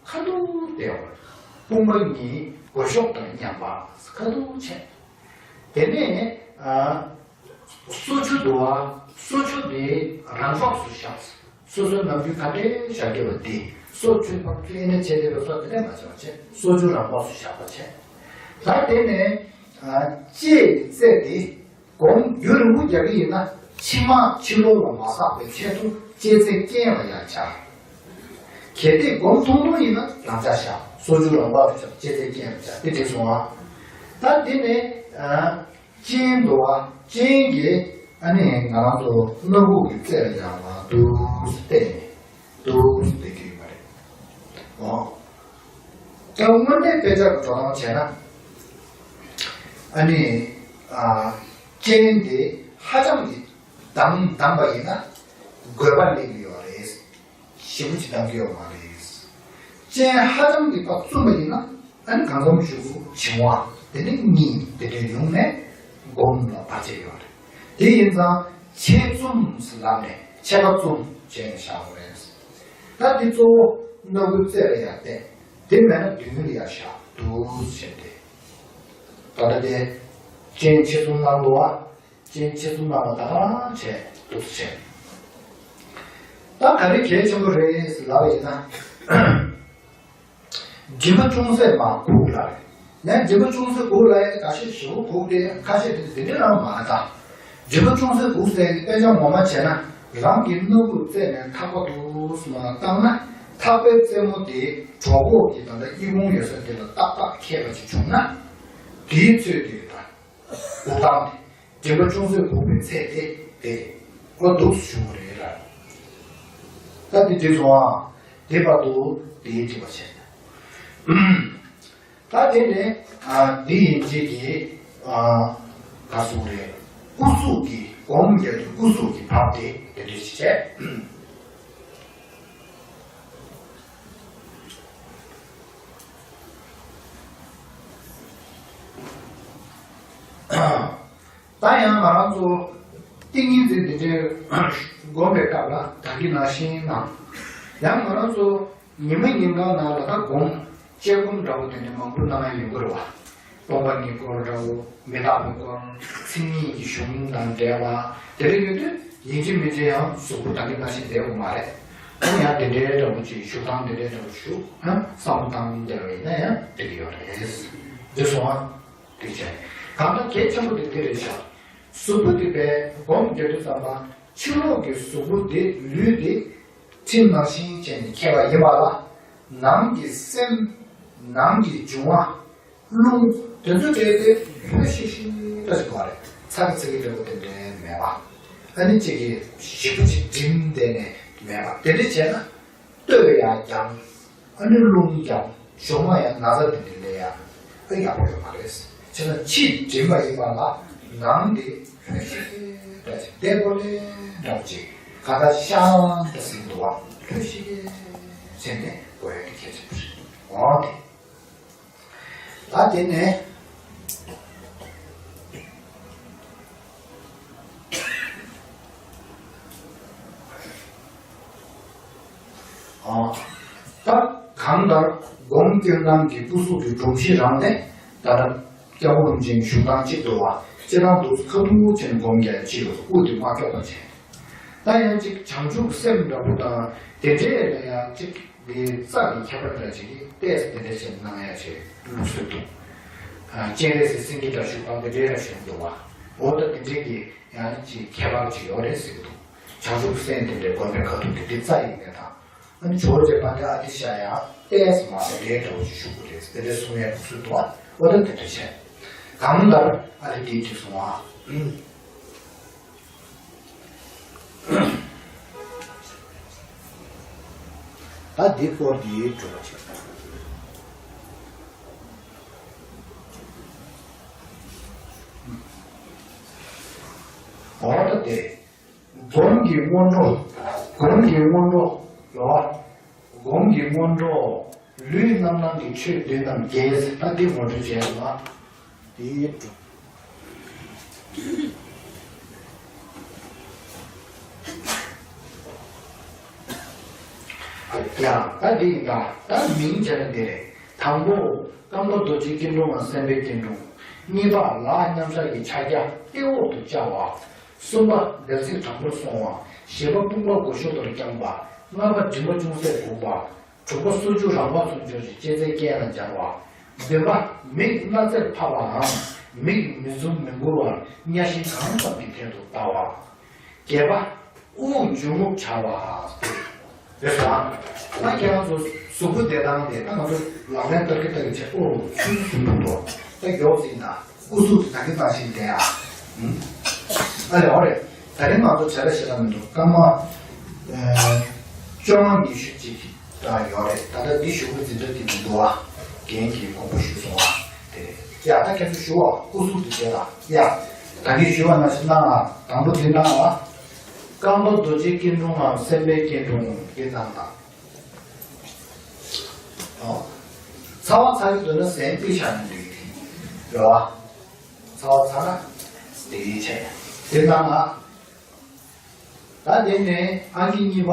ཁ་ཐུག་སྟེ་ཡོད། དཔུང་པ་གཉིས་སྒོ་ཕྱོགས་དང་མཉམ་པ་ཁ་ཐུག་བྱས། དེ་ནས་ཨ། སོ་ཆུ་འདུག་བ། སོ་ཆུ་དེ་རང་འཕགས་སུ་བཞག་སོ་སོའི་ནམ་རྒྱུན་ག་འདྲའི་བཞག་གི་ཡོད་པ་དེ། སོ་ཆུ་ཕར་ཚུར་ཨེ་ནས་བྱས་བསྡད་པའི་སོ་དེ་འདྲ་མ་བྱས་པ་བྱས། སོ་ཆུ་རང་འཕགས་སུ་བཞག་པ་བྱས། ད་དེ་ནས་ལྕེ་ཡི་རྩེ་དེ་སྒོམ་རྒྱུན་རིང་པོ་རྒྱག་གི་ཡིན་ན། ཕྱི་མ་ཕྱི་ལོགས་ལ་མ་ཟགས་པའི་ཆེད་དུ་ལྕེ་རྩེ་རྐྱེན་ལ་ཡང་བྱ། གལ་ཏེ་སྒོམ་ཐུང་ཐུང་ཡིན་ན་རང་འཇགས་བཞག་སོ་ཆུ་རང་འཕགས་སུ་བཞག་ལྕེ་རྩེ་རྐྱེན་ལ་བྱ། དེ་འགྲིག་སོང་ང་། ད་དེ་ནས་ཨ། སྤྱན་འདུག་བ། སྤྱན་གྱིས་ཨ་ནི་ང་རང་ཚོ་སྣ་ཁུག་གི་རྩེ་ལ་ཡར་ལ་འདུག་བལྟས་ནས་འདུག་བསྡད་ཀྱི་ཡོད་པ་རེད། འོ། ད་དངོས་གནས་དཔེ་ཆ་གི་འགྲོ་སྟངས་བྱས་ན། ཨ་ནི། ཨ། སྤྱན་དེ་ཧ་ཅང་གི་གདངས་གདངས་པ་ཡིན་ན་དགོས་པ་སླེབས་ཀྱི་ཡོད་རེད། ཞེ་པོ་ཅིག་གདངས་ཀྱི་ཡོད་མ་རེད། སྤྱན་ཧ་ཅང་གི་ཕར་བཙུམ་པ་ཡིན་ན། ཨ་ནི་གང་འཚམ་ཞུ་བྱིང་བ་དེ་ནི་གཉིས་དེ་འདྲའི་ཡོང་ནས་སྒོམ་ལ་བར་ཆད་ཡོད་རེད། དེ་ཡིན་ཙང་ཕྱེད་བཙུམ་ཟེར་ལབ་ནས་ཕྱེད་ཀ་བཙུམ་བྱས་ནས་བཞག་དགོས་རེད། ད་འདི་གཙོ་བོ་སྣ་ཁུག་རྩེ་ལ་ཡར་བསྟན། དེ་མེད་ན་མདུན་ལ་ཡར་བཞག་འདུག་བྱས་ཏེ། ད་ལྟ་དེ་སྤྱན་ཕྱེད་བཙུམ་གནང་འདུག་བ། སྤྱན་ཕྱེད་བཙུམ་གནང་བ་ད་ག་བྱས་འདུག་བྱས། ད་ག་རེ་གལ་ཆེན་པོ་རེད་ལབ་ཡིན་ན། སྒྲིབ་པ་ཅུང་ཟད་མར་འགུགས་ལ་རེད། ཡང་སྒྲིབ་པ་ཅུང་ཟད་འགུགས་ལ་ཡང་འགའ་ཤས་ཞེ་པོ་འགུགས་ཏེ་ཁ་ཤས་དེ་འདི་འདྲ་རང་མ་གཏང་། སྒྲིབ་པ་ཅུང་ཟད་འགུགས་ཟེར་ནས་དཔེ་ཆ་ངོ་མ་བྱས་ན་རང་གི་སྣ་ཁུག་རྩེ་ནས་ཐག་པ་འདུག་སེ་མར་བཏང་ན། ཐག་པའི་རྩེ་མོ་དེ་གྲོད་ཁོག་གི་ད་ལྟ་ཨི་ཁུང་ཡོད་ས་དེ་ལ་ཏག་ཏག་འཁེལ་བ་ཅིག་བྱུང་ན། དེའི་ཚོད་དེ་ད་འགུགས་སྟངས་དེ། སྒྲིབ་པ་ཅུང་ཟད་འགུགས་པའི་ཚད་དེ་དེ་ཁོ་འདུག་སེ་བྱུང་བ་རེད་ལ། ད་དེ་འགྲིག་སོང་ཨ། དེ་བར་དུ་དེའི་འགྲིག་པ་བྱས། ད་དེ་ནས་ཨ། འདི་ཡན་ཆད་ཀྱི་ཨ། ག་སོང་རེད། སྐུ་གཟུགས་ཀྱི་སྒོམ་རྒྱག་གི་སྐུ་གཟུགས་ཀྱི་བབ་དེ་དེ་འདྲ་ཞིག་བྱས། ད་ཡང་ང་རང་ཚོ་ཏིང་ངེ་འཛིན་འདི་འདྲའི་སྒོམ་པའི་སྐབས་ལ་ད་གིན་ནང་བཞིན་ནང་ཡང་ང་རང་ཚོ་ཉི་མ་ཉིན་གང་ནང་ལ་ད་སྒོམ་དཔྱད་སྒོམ་འདྲ་བོ་དེ་འདྲ་མང་པོ་གནང་ཡ་ཡོད་ཀྱི་རེད་བ། སྟོང་པ་ཉིད་སྐོར་འདྲ་བོ། མི་རྟག་པའི་སྐོར། མཚན་ཉིད་ཀྱི་གཞུང་དང་འབྲེལ་བ་དེ་འདྲ་ཡོད་དུས་ཡིན་གཅིག་མིན་གཅིག་ཡང་གཟུགས་པོ་ད་གིན་ནང་བཞིན་བསྡད་དགོས་མ་རེད། ཡང་ཡང་དེ་འདྲའི་འདྲ་བོ་ཅིག་བཞུགས་སྟངས་དེ་འདྲའི་འདྲ་བོ་བཞུགས་ཨ་བསམ་བློ་བཏང་བསྡད་པ་ཡིན་ན་ཡང་འགྲིག་གི་ཡོད་རེད། འདི་སོང་ཨ། དེ་བྱས། གང་ལྟར་གལ་ཆེན་པོ་དེ་འདི་རེད་ཤག་གཟུགས་པོ་དེ་བས་སྒོམ་བསྡད་དུས་ཙམ་པ་ཕྱི་ལོགས་ཀྱི་གཟུགས་པོ་དེ་ལུས་དེ་ཁྲིམས་ནང་བཞིན་བྱས་ནས་ཁྱེར་བ་ཡིན་པ་ལ། ནང་གི་སེམས། ནང་གི་འབྱུང་བ། རླུང་། དེ་ཚོ་བྲལ་ཏེ་ལྷོད་ཤིག་ཤིག་འདྲ་ཞིག་དགོས་རེད། ཚ་གི་ཚི་གི་འདྲ་པོ་དེ་འདྲའི་མེད་པ། ཨ་ནི་གཅིག་གིས་ཞིབ་པོ་ཅིག་སྒྲིམ་བསྡད་ནས་མེད་པ་དེ་འདྲ་བྱས་ན། ལྟོས་ཡང་འགྱངས། ཨ་ནི་རླུང་འགྱངས། གཞོགས་མ་ཡང་ན་ཚ་དེ་འདྲ་སླེབས་ཡ། ཨ་ཡག་པོ་ཡོད་མ་རེད། བྱས་ན་ཕྱིས་སྒྲིམ་པ་ཡིན་པ་ལ་ནང་དེ་ལྷོད་ཤིག་འདྲ་ཅིག་བདེ་པོ་ལེ་འདྲ་པོ་ཅིག་ག་ད་ཤང་འདྲ་ཟིན་འདུག་བ། ལྷོད་ཤིག་བྱས་ནས་དགོས་ཡ་དེ་གལ་ཆེན་པོ་རེད། འོ་དེ། ད་དེ་ནས། ཨ། ད་གང་ལྟར་སྒོམ་སྐྱོན་སྣང་གི་སྐུ་གཟུགས་ཀྱི་སྒྲོམ་གཞི་རང་དེ་ད་ལྟ་སྐྱ་བོ་རིན་ཆེན་བཞུགས་སྟངས་གཅིག་འདུག་བ། སྤྱིར་བཏང་འདུག་ཁ་ཐུག་བྱས་ནས་སྒོམ་རྒྱག་ཡ་གཅིག་ཡོད། དབུགས་དེ་མ་སྐྱོག་པ་བྱས། ད་ཡང་གཅིག་བྱང་ཆུབ་སེམས་འདྲ་པོ་དང་དེ་འདྲས་ལ་ཡང་གཅིག་འདི་རྩ་གི་ཁྱད་པར་འདྲ་ཅིག་གིས་ཏོག་ཙམ་དེ་འདྲ་ཞིག་གནང་ཡ་ཅིག་ལུགས་སྲོལ་འདུག་ཨ། སྤྱན་རས་གཟིགས་སེང་གེ་འདྲ་བཞུགས་སྟངས་དེ་འདྲའི་འདྲ་ཞིག་འདུག་བ། འོ་ད་དེ་འདྲའི་གི་ཡང་ཅིག་ཁྱད་པར་ཅིག་ཡོད་རེད་ཟེར་གི་འདུག་བྱང་ཆུབ་སེམས་དེ་འདྲའི་སྒོམ་པའི་ཁ་ཐུག་དེ་འདི་རྩ་ཡིན་མེད་དང་། ཨ་ནི་ཇོ་བོ་རྗེ་དཔལ་ལྡན་ཨ་ཏི་ཤ་ཡང་ཏོག་ཙམ་མ་དེ་འདྲའི་འདྲ་བོ་ཅིག་བཞུགས་དགོས་རེད་དེ་འདྲའི་གསུང་ཡ་ལུགས་སྲོལ་འདུག་བ། འོ་ད་དེ་འདྲ་བྱས། གང་ལྟར་ཨ་རི་དེའི་དུས་སོང་བ། ད་འདི་སྐོར་འདི་འགྲོ་བ་བྱེད། འོ་ད་དེ། སྒོམ་གྱི་སྔོན་འགྲོ། སྒོམ་གྱི་སྔོན་འགྲོ། ལོ། སྒོམ་གྱི་སྔོན་འགྲོ། ལུས་རྣམ་སྣང་གི་ཆོས་བདུན་དང་བརྒྱད། ད་འདི་ངོ་སྤྲོད་བྱས་སོང་ང་། དེའི་གྲུབ། ཡང་ད་འདི་ཡིན་ད། ད་མིང་བྱས་ན་འདི་རེད། དང་པོ། ཀམ་པ་རྡོ་རྗེ་སྐྱིལ་ཀྲུང་ངམ་སེམས་དཔའི་སྐྱིལ་ཀྲུང་། གཉིས་པ། ལག་མཉམ་བཞག་གི་ཕྱག་རྒྱ་ལྟེ་འོག་ཏུ་བཅའ་བ། གསུམ་པ། སྒལ་ཚིགས་དྲང་པོར་སོང་བ། བཞི་པ། དཔུང་པ་མགོ་གཤོག་ལྟར་བརྐྱང་བ། ལྔ་པ། མགྲིན་པ་ཅུང་ཟད་གུག་པ། དྲུག་པ། སོར་ཆུད་རང་བབས་སུ་འཇོག་ཅིང་ལྕེ་རྩེ་རྐན་ལ་སྦྱར་བ། བདུན་པ། མིག་སྣ་རྩེར་ཕབ་པའམ། མིག་མི་འཛུམ་མི་འགུལ་བར་གཉའ་ཤིང་གང་ཙམ་གྱི་སྟེང་དུ་བལྟ་བ། བརྒྱད་པ། དབུགས་འབྱུང་རྔུབ་བྱ་བ་སྟེ། རེད་སོང་ཨ། ད་ཁྱེད་རང་ཚོ་གཟུགས་པོ་བདེ་ཐང་དེ་ད་ང་ཚོ་ལག་ལེན་བསྟར་གི་བསྟར་གི་བྱས། ཨོ་ཚུལ་ཚུལ་འདུག་དོ། ད་མགྱོགས་ཟིན་ན། སྐུ་གཟུགས་དེ་ད་གིན་ནང་བཞིན་བསྡད་ཨ། ཨ་ལས་འོ་རེད། ད་རིང་ང་ཚོ་བྱ་ར་ཞེ་དྲག་མི་འདུག་སྐར་མ། བཅོ་ལྔ་ཉི་ཤུ་གཅིག་ད་ཡོད་རེད། ད་ལྟ་འདི་ཞུ་དགོས་འཛིན་གྲྭ་དེ་མི་འདུག་ཨ། རྒན་གྱིས་དགོངས་པ་ཞུས་སོང་ཨ། དེ་རེད། ཡ་ད་ཁྱེད་ཚོ་ཞུ་ཨ། སྐུ་གཟུགས་དེ་བྱས་ལ་ཡ། ད་གིན་ཞུས་པ་ནང་བཞིན་གནང་ཨ། དང་པོ་དེ་གནང་ཨ། ཀམ་པ་རྡོ་རྗེ་སྐྱིལ་ཀྲུང་ངམ་སེམས་དཔའི་སྐྱིལ་ཀྲུང་དེ་གནང་ཨ། ཨོ། ཚ་བ་ཚ་གི་འདུག་ན་ཟན་ཏིག་བཞག་ན་འགྲིག་གི་རེད། རེད་བ། ཚ་བ་ཚ་ན་དེ་རིགས་བྱས། དེ་གནང་ཨ། ད་དེ་ནས་ཨང་ཀི་གཉིས་པ།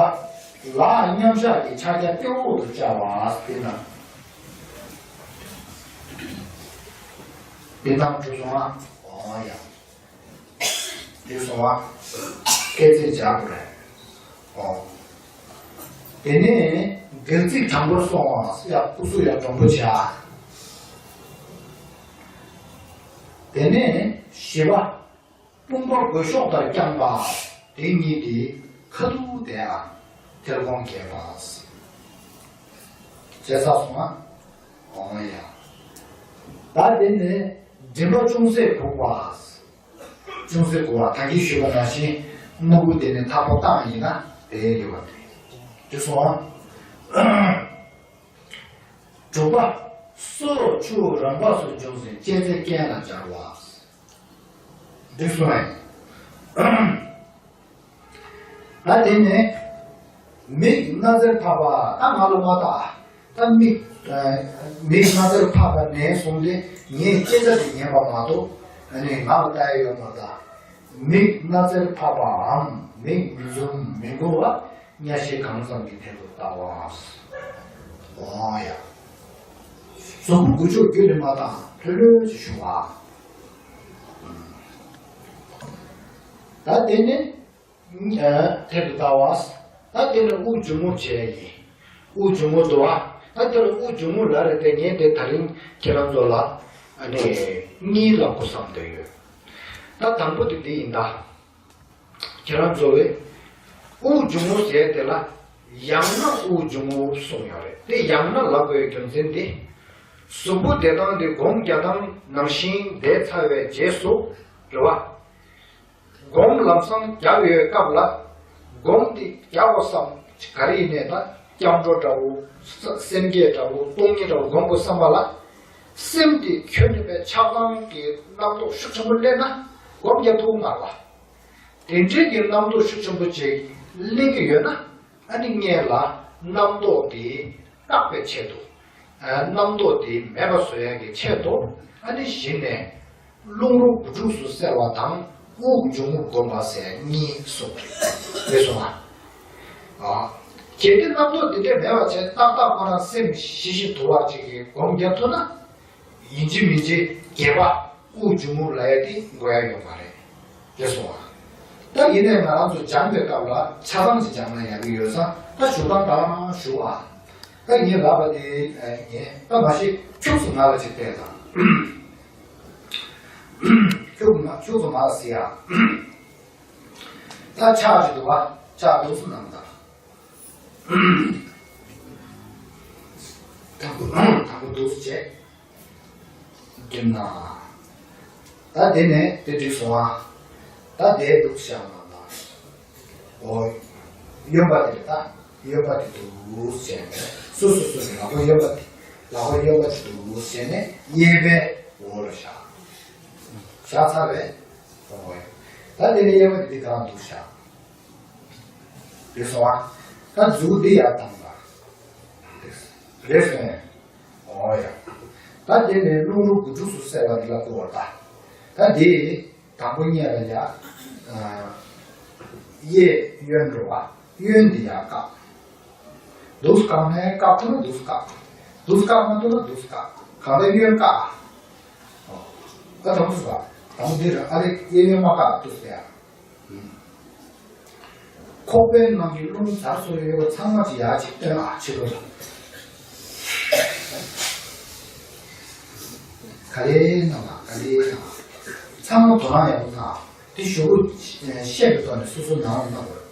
ལག་མཉམ་བཞག་གི་ཕྱག་རྒྱ་ལྟེ་འོག་ཏུ་བཅའ་བ། དེ་གནང་། དེ་གནང་གྲུབ་སོང་ཨ། ཨོ་ཡ། དེ་སོང་བ། སྐེ་རྩེ་བྱ་དགོས་རེད། ཨོ། དེ་ནས་སྒལ་ཚིགས་དྲང་པོར་སོང་བ། ཡ་སྐུ་གཟུགས་ཡ་དྲང་པོ་བྱ། དེ་ནས་བཞི་པ། དཔུང་པ་མགོ་གཤོག་ལྟར་བརྐྱང་བ། དེ་གཉིས་དེ་ཁ་ཐུག་བསྡད་ཨ། ཐལ་གོང་བརྒྱད་པ། བྱས་ཚར་སོང་ཨ། ཨོ་ཡ། ད་དེ་ནས་མགྲིན་པ་ཅུང་ཟད་གུག་པ། ཅུང་ཟད་གུག་པ། ད་གིན་ཞུས་པ་ནང་བཞིན་སྣ་ཁུག་དེ་ནས་ཐག་པ་བཏང་ཡིན་ན་དེ་ཡོད་པ་རེད། དེ་སོང་ཨ། དྲུག་པ། སོར་ཆུད་རང་བབས་སུ་འཇོག་ཅིང་ལྕེ་རྩེ་རྐན་ལ་སྦྱར་བ། འགྲིག་སོང་ངས། ད་དེ་ནས་མིག་སྣ་རྩེར་ཕབ་པ། ད་ང་ལ་མ་ལྟ། ད་མིག་མིག་སྣ་རྩེར་ཕབ་པ་ནས་བཟུང་སྟེ་ངས་ལྕེ་རྩ་དེ་ཉན་པ་མ་གཏོགས། ཨ་ནི་ངག་ལ་བལྟ་ཡ་ཡོད་མ་རེད་ད། མིག་སྣ་རྩེར་ཕབ་པའམ་མིག་མི་འཛུམ་མི་མགུ་བ། གཉའ་ཤིང་གང་བརྩམས་ཀྱི་ཐད་དུ་ལྟ་བ། འོ་ཡ། གཟུགས་པོ་འགུལ་སྐྱོད་རྒྱུན་ནས་མ་བཏང་། ལྷོད་ལྷོད་ཅིག་བཞུགས་པ། ད་དེ་ནས་ཐད་དུ་ལྟ་བ། ད་དེ་ནས་དབུགས་འབྱུང་རྔུབ་བྱས་ཡིན། དབུགས་འབྱུང་རྔུབ་འདུག་བ། ད་དེ་ལ་དབུགས་འབྱུང་རྔུབ་ལབ་རེད་དེ། ངས་དེ་ད་རིང་ཁྱེད་རང་ཚོ་ལ་ཨ་ནི་གཉིས་ལབ་དགོས་བསམ་བསྡད་ཡོད། ད་དང་པོ་དེ་འདི་ཡིན་ད། ཁྱེད་རང་ཚོ་བས་དབུགས་འབྱུང་རྔུབ་ཟེར་དེ་ལ་ཡང་ན་དབུགས་འབྱུང་རྔུབ་གསུངས་ཡོད་རེད་དེ། ཡང་ན་ལབ་དགོས་རྒྱུ་མཚན་དེ། གཟུགས་པོ་བདེ་ཐང་དེ་སྒོམ་རྒྱག་སྟངས་ནང་བཞིན་བསྡད་ཚར་བའི་རྗེས་སུ་རེད་བ། སྒོམ་ལམ་སང་རྒྱག་ཡོད་སྐབས་ལ། སྒོམ་དེ་རྒྱག་དགོས་བསམ་ག་རེ་ཡིན་ནའི་ད། སྐྱབས་འགྲོ་འདྲ་བོ། ས་སེམས་བསྐྱེད་འདྲ་བོ། སྟོང་ཉིད་འདྲ་བོ་སྒོམ་དགོས་བསམ་པ་ལ། སེམས་དེ་ཁྱོན་ནས་པའི་ཆགས་སྡང་གི་རྣམ་རྟོག་ཤུགས་ཆེན་པོ་སླེབས་ན་སྒོམ་རྒྱག་ཐུབ་མ་རེད་བ། དེ་འདྲའི་གི་རྣམ་རྟོག་ཤུགས་ཆེན་པོ་ཅིག་སླེབས་ཀྱི་ཡོད་ན། ཨ་ནི་སྔོན་ལ་རྣམ་རྟོག་དེ་བརྟག་པའི་ཆེད་དུ། ཨ། རྣམ་རྟོག་དེ་མེད་པ་བཟོ་ཡག་གི་ཆེད་དུ། ཨ་ནི་གཞི་ནས་རླུང་རོ་དགུ་ཕྲུགས་སུ་བསལ་བ་དང་། དབུགས་འབྱུང་རྔུབ་བསྒོམ་པ་ཟེར་གཉིས་གསུངས་རེད། རེད་སོང་ང་། ཨ། གལ་ཏེ་རྣམ་རྟོག་འདི་འདྲ་མེད་པ་བྱས། ཏག་ཏག་ཁོ་རང་སེམས་ཞི་ཞིང་དུལ་བ་ཅིག་གིས་སྒོམ་རྒྱག་ཐུབ་ན། ཡིན་གཅིག་མིན་གཅིག་རྒྱས་པ་དབུགས་འབྱུང་རྔུབ་ལབ་ཡ་དེ་དགོས་ཡ་ཡོད་མ་རེད། རེད་སོང་ང་། ད་ཡིན་ནའི་ང་རང་ཚོ་སྦྱང་པའི་སྐབས་ལ་ཆ་ཚང་ཞིག་སྦྱངས་ན་ཡག་གི་ཡོད་ཙང་། ད་བཞུགས་སྟངས་དང་བཞུགས་ཨ། ད་ངས་ལབ་པ་དེ་ངས་ད་མ་གཞི་ཁྱུག་ཙམ་ང་ལ་ཅིག་བལྟས་དང་། ཁྱུག་ཙམ་ཁྱུག་ཙམ་ང་ལ་གཟིགས་ཨ། ད་ཕྱག་ཅིག་འདུག་བ། ཕྱག་འདུག་སེ་གནང་དང་། དང་པོ་དང་པོ་འདུག་སེ་བྱས། བསྒྲིམས་ན། ད་དེ་ནས་དེ་འགྲིག་སོང་ཨ། ད་དེ་འདུག་སེ་བཞག་གནང་དང་། འོ། གཡོན་པ་དེ་རེད་ད། གཡོན་པ་དེ་འདུག་སེ་བྱས་ནས། སོ་སོ་སོ་སོའི་ལག་པ་གཡོན་པ་དེ། ལག་པ་གཡོན་པ་དེ་འདུག་སེ་བྱས་ནས་གཡས་པའི་འོག་ལ་བཞག་བཞག་ཚར་བས། འོ། ད་དེ་ནས་གཡས་པ་དེ་འདི་སྒང་འདུག་སེ་བཞག་རེད་སོང་ཨ། ད་མཛུབ་འདི་ཡར་བཏང་བ། རེད་སོང་། འོ་ཡ། ད་དེ་ནས་རླུང་རོ་དགུ་ཕྲུགས་སུ་བསལ་བ་འདི་ལ་བསྐུར་བ་ད། ད་དེ་དང་པོ་སྔོན་ལ་ཡ། གཡས་གཡོན་འགྲོ་བ། གཡོན་འདི་ཡར་བཀག་འདུག་སེ་བཀག་ནས། བཀག་ཐུབ་ན་འདུག་སེ་བཀག་འདུག་སེ་བཀག་མ་ཐུབ་ན་འདུག་སེ་བཀག་གང་ལྟར་གཡོན་བཀག་འོ། ད་དང་པོ་ཟེར་བ། དང་པོ་འདི་རེད། ཨ་རེ། གཡས་གཡོན་མ་བཀག་འདུག་སེ་ཡ། ཁོག་པའི་ནང་གི་རླུང་ཟུར་སོ་ཡོད་པ་ཚང་མ་ཅིག་ཡར་ཅིག་བཏོན་ཨ། ཕྱི་ལོགས་ལ། ག་ལེ་གནང་ཨ། ག་ལེ་གནང་ཨ། ཚང་མ་དོ་སྣང་ཡག་པོ་གནང་ཨ། དེ་གཞུག་གུ་བཤད་པའི་ཐོག་ནས་སོ་སོ་ནང་ལ་གནང་དགོས།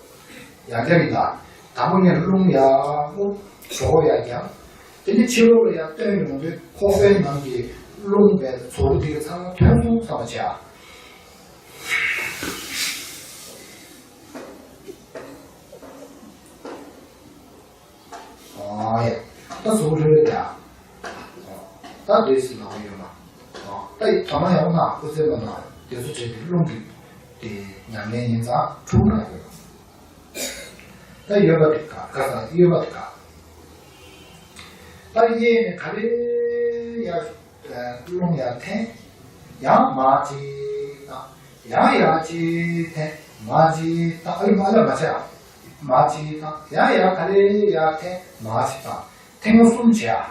ཡང་བསྐྱར་ཡིན་ད། དང་པོ་ནས་རླུང་ཡར་བོ་གྲོད་ཁོག་ཡར་བརྒྱབ། དེ་ནས་ཕྱི་ལོགས་ལ་ཡར་བཏོན་ཡོང་དུས་ཁོག་པའི་ནང་གི་རླུང་བའི་ཚོར་བ་དེ་ག་ཚང་མ་ཐོན་སོང་བསམ་པ་བྱས་ཨ། ཨ་ཡ། ད་གཟུགས་ལྷོད་ལྷོད་དེ་ཨ། ད་འདོད་སྲེད་ལ་ཡོད་མ། ད་ཡི་དོ་སྣང་ཡག་པོ་གནང་། སྐུ་ཚེ་མ་གནང་། དེ་ཚོ་བྲིས་ཏེ་རླུང་གི་དེ་ཉམས་ལེན་ཡིན་ཙང་འཁྲུག་ན་ཡག་པོ་ཡོད། ད་གཡོན་པ་དེ་བཀག་བཀག་ས། གཡོན་པ་དེ་བཀག་ད་གཡས་ནས་ག་རེ་ཡར། རླུང་ཡར་འཐེན། ཡང་མར་གཅིག་བཏང་། ཡང་ཡར་གཅིག་འཐེན། མར་གཅིག་བཏང་། ཨ་ལ་མ་ལ་མ་བྱས་ཨ། མར་གཅིག་བཏང་། ཡང་ཡར་ག་རེ་ཡར་འཐེན། མར་གཅིག་བཏང་། ཐེངས་མ་གསུམ་བྱས་ཨ།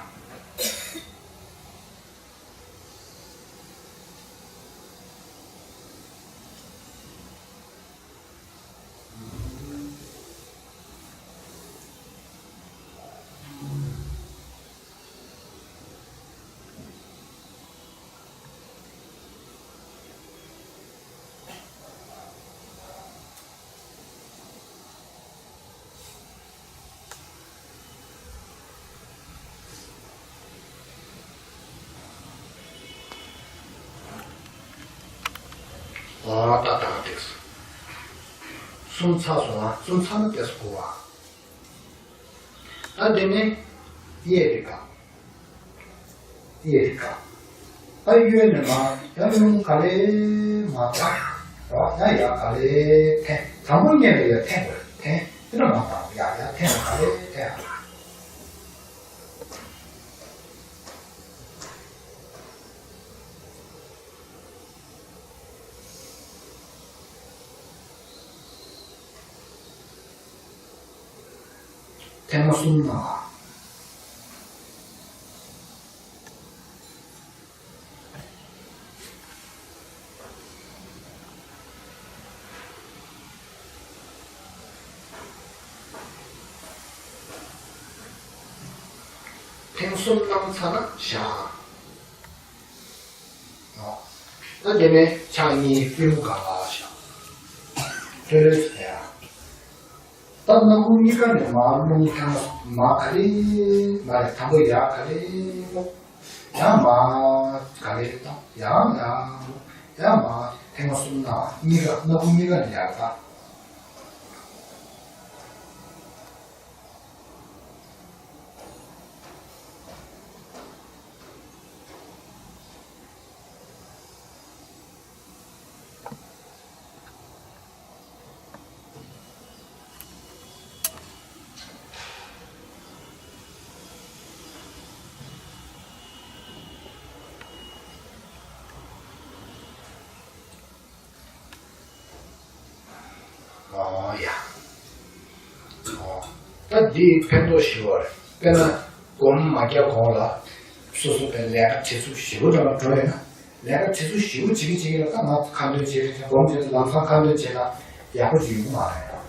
ཨོ་ད་ད་དེ་གསུམ་ཚར་སོང་ཨ། གསུམ་ཚར་ན་དེ་སྐོར་བ། ད་དེ་ནས་གཡས་དེ་བཀག་གཡས་དེ་བཀག་ད་གཡོན་ནས་མར་ཡང་རླུང་ག་ལེ་མར་བཏང་། ཡང་ཡར་ག་ལེ་འཐེན། དང་པོ་གཡས་ནས་ཡར་འཐེན་དགོས། འཐེན། དེ་ནས་མར་བཏང་། ཡར་ཡར་འཐེན། ག་ལེ་འཐེན། ཐེངས་མ་གསུམ་གནང་ཨ། ཐེངས་གསུམ་གནང་ཚར་ན་བཞག་ཨ། ད་དེ་ནས་ཕྱག་གཉིས་པུས་མོ་སྒང་ལ་བཞག་ཐོད་རོལ་ཟེར་ཡ། ད་སྣ་ཁུང་གཉིས་ཀ་ནས་མར་རླུང་ཐེངས་མ་ག་རེ་མ་རེད། དང་པོ་ཡར་ག་རེ་སློག་ཡར་མར་ག་རེ་བཏང་ཡང་ཡར་སློག་ཡར་མར་ཐེངས་མ་གསུམ་གནང་། གཉིས་ཀ་སྣ་ཁུང་གཉིས་ཀ་ནས་ཡར་བཏང་། ཨོ་ཡ། ཨོ། ད་འདི་ཕན་ཐོགས་ཞེ་པོ་རེད། དཔེར་ན་སྒོམ་མ་རྒྱག་གོང་ལ་སོ་སོ་པའི་ལས་ཀ་བྱེད་ཚུལ་ཞེ་པོ་འདྲ་བ་འགྲོ་ཡོད་ན། ལས་ཀ་བྱེད་ཚུལ་ཞེ་པོ་བྱེད་ཀྱི་བྱེད་ཀྱི་ལ་ད་ང་ཁ་འདོན་བྱེད་རེད། སྒོམ་བྱེད་ཚུལ་ལམ་སང་ཁ་འདོན་བྱེད་ན་ཡག་པོ་ཅིག་ཡོང་གི་མ་རེད།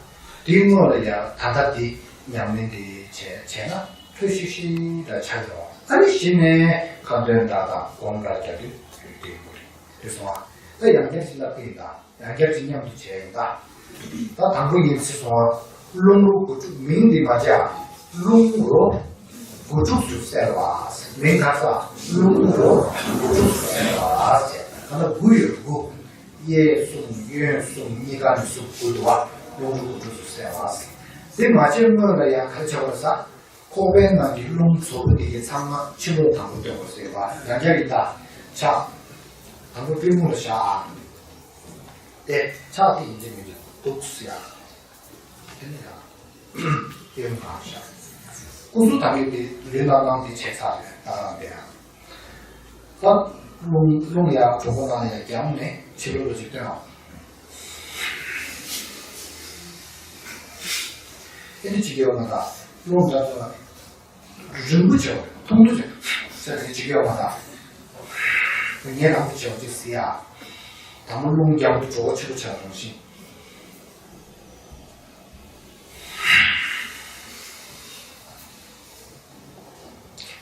དེའི་སྔོན་ལ་ཡ་ད་ལྟ་འདི་ཉམས་ལེན་འདི་བྱས་བྱས་ན་ལྷོད་ཤིག་ཤིག་འདྲ་ཆགས་ཡོང་། ཨ་ནི་གཞི་ནས་ཁ་འདོན་འདྲ་དང་སྒོམ་འདྲ་རྒྱག་དུས་ལྷོད་བསྡད་ཡོང་གི་རེད། དེ་སོང་ཨ། ད་ཡང་བསྐྱར་ཅིག་ལབ་ཀྱི་ཡིན་ད། ཡང་བསྐྱར་གཅིག་མཉམ་དུ་བྱས་ཡིན་ད། ད་དང་པོ་ཡིན་ཚེ་སོང་བ། རླུང་རོ་དགུ་ཕྲུགས། མིང་འདི་མ་བརྗེད་ཨ། རླུང་རོ་དགུ་ཕྲུགས་སུ་གསལ་བ། མིང་ག་ས། རླུང་རོ་དགུ་ཕྲུགས་སུ་གསལ་བ་ཟེར། ད་ལྟ་དགུ་ཡོད་དགུ། གཡས་གསུམ་གཡོན་གསུམ་གཉིས་ཀ་ནས་གཟུགས་དགུ་འདུག་བ། རླུང་རོ་དགུ་ཕྲུགས་སུ་གསལ་བ་ཟེར། དེ་མ་བྱས་སྔོན་ལ་ཡང་ག་རེ་བྱ་བར་ཟ། ཁོག་པའི་ནང་གི་རླུང་བཙོག་པོ་འདི་གའི་ཚང་མ་ཕྱི་ལོགས་དང་པོ་སྟོན་དགོས་ཟེར་བ། ཡང་བསྐྱར་ཡིན་ད། ཕྱག་དང་པོ་པུས་མོ་ལ་བཞག་ཨ། ཏེ་ཕྱག་དེ་ཡིན་གཅིག་མིན་གཅིག་འདུག་ཟེར་ཡ། དེ་ནས་ཡང་གཡོན་གང་བཞག་སྐུ་གཟུགས་དང་པོ་དེ་ལུས་ལ་བླངས་ཏེ་བྱས་ཚར་རེད། ད་རང་དེ་ཡང་། ད་རླུང་རླུང་ཡར་གྲོད་ཁོག་ནང་ལ་ཡར་རྒྱབ་ནས་ཕྱི་ལོགས་ལ་ཅིག་སྟོན་ཨ། ཨེ་འདི་ཅིག་ཡོད་མ་ད། རླུང་འདྲ་ཚོ་ལ་རིང་པོ་བྱེད་པ་ཐུང་ཐུང་བྱེད་ཟེར་དེ་ཅིག་ཡོད་མ་ད། ངས་རང་པོ་བྱེད་པ་ཅིག་ཟེར་ཡ། དང་པོ་རླུང་རྒྱབ་ཏུ་གྲོད་ཁོག་ཕྱི་ལོགས་ཆགས་རང་བཞིན།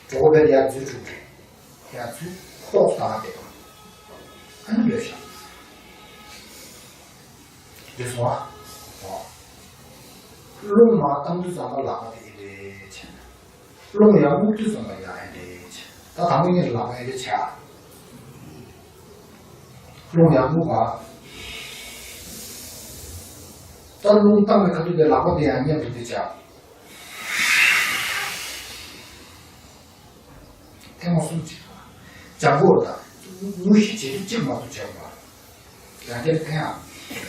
གྲོད་ཁོག་དཔེར་ཡར་འཛུལ་འགྲོ་གི་རེད། ཡར་འཛུལ་ཏོག་ཙམ་བསྡད་པ། ཨ་ནི་ལོས་བཞག་འདི་སོང་ཨ། རླུང་མར་བཏང་དུས་ཙམ་པ་ལག་པ་དེ་ཨེ་འདྲས་བྱས། རླུང་ཡར་རྔུབ་དུས་ཙམ་པ་ཡང་ཨེ་འདྲས་བྱས། ད་དང་པོ་ཉིད་ལག་པ་ཨེ་འདྲས་བྱས་ཨ། རླུང་ཡར་རྔུབ་པ། ད་རླུང་བཏང་བའི་ཁ་ཐུག་དེ་ལག་པ་དེ་ཡང་མཉམ་དུ་དེ་བྱས། ཐེངས་མ་གསུམ་བྱེད། ལྗང་གུ་དང་དངོས་གཞི་བྱེད་དུས་གཅིག་མ་གཏོགས་བྱེད་མ། ཡང་བསྐྱར་འཐེན་ཡང་།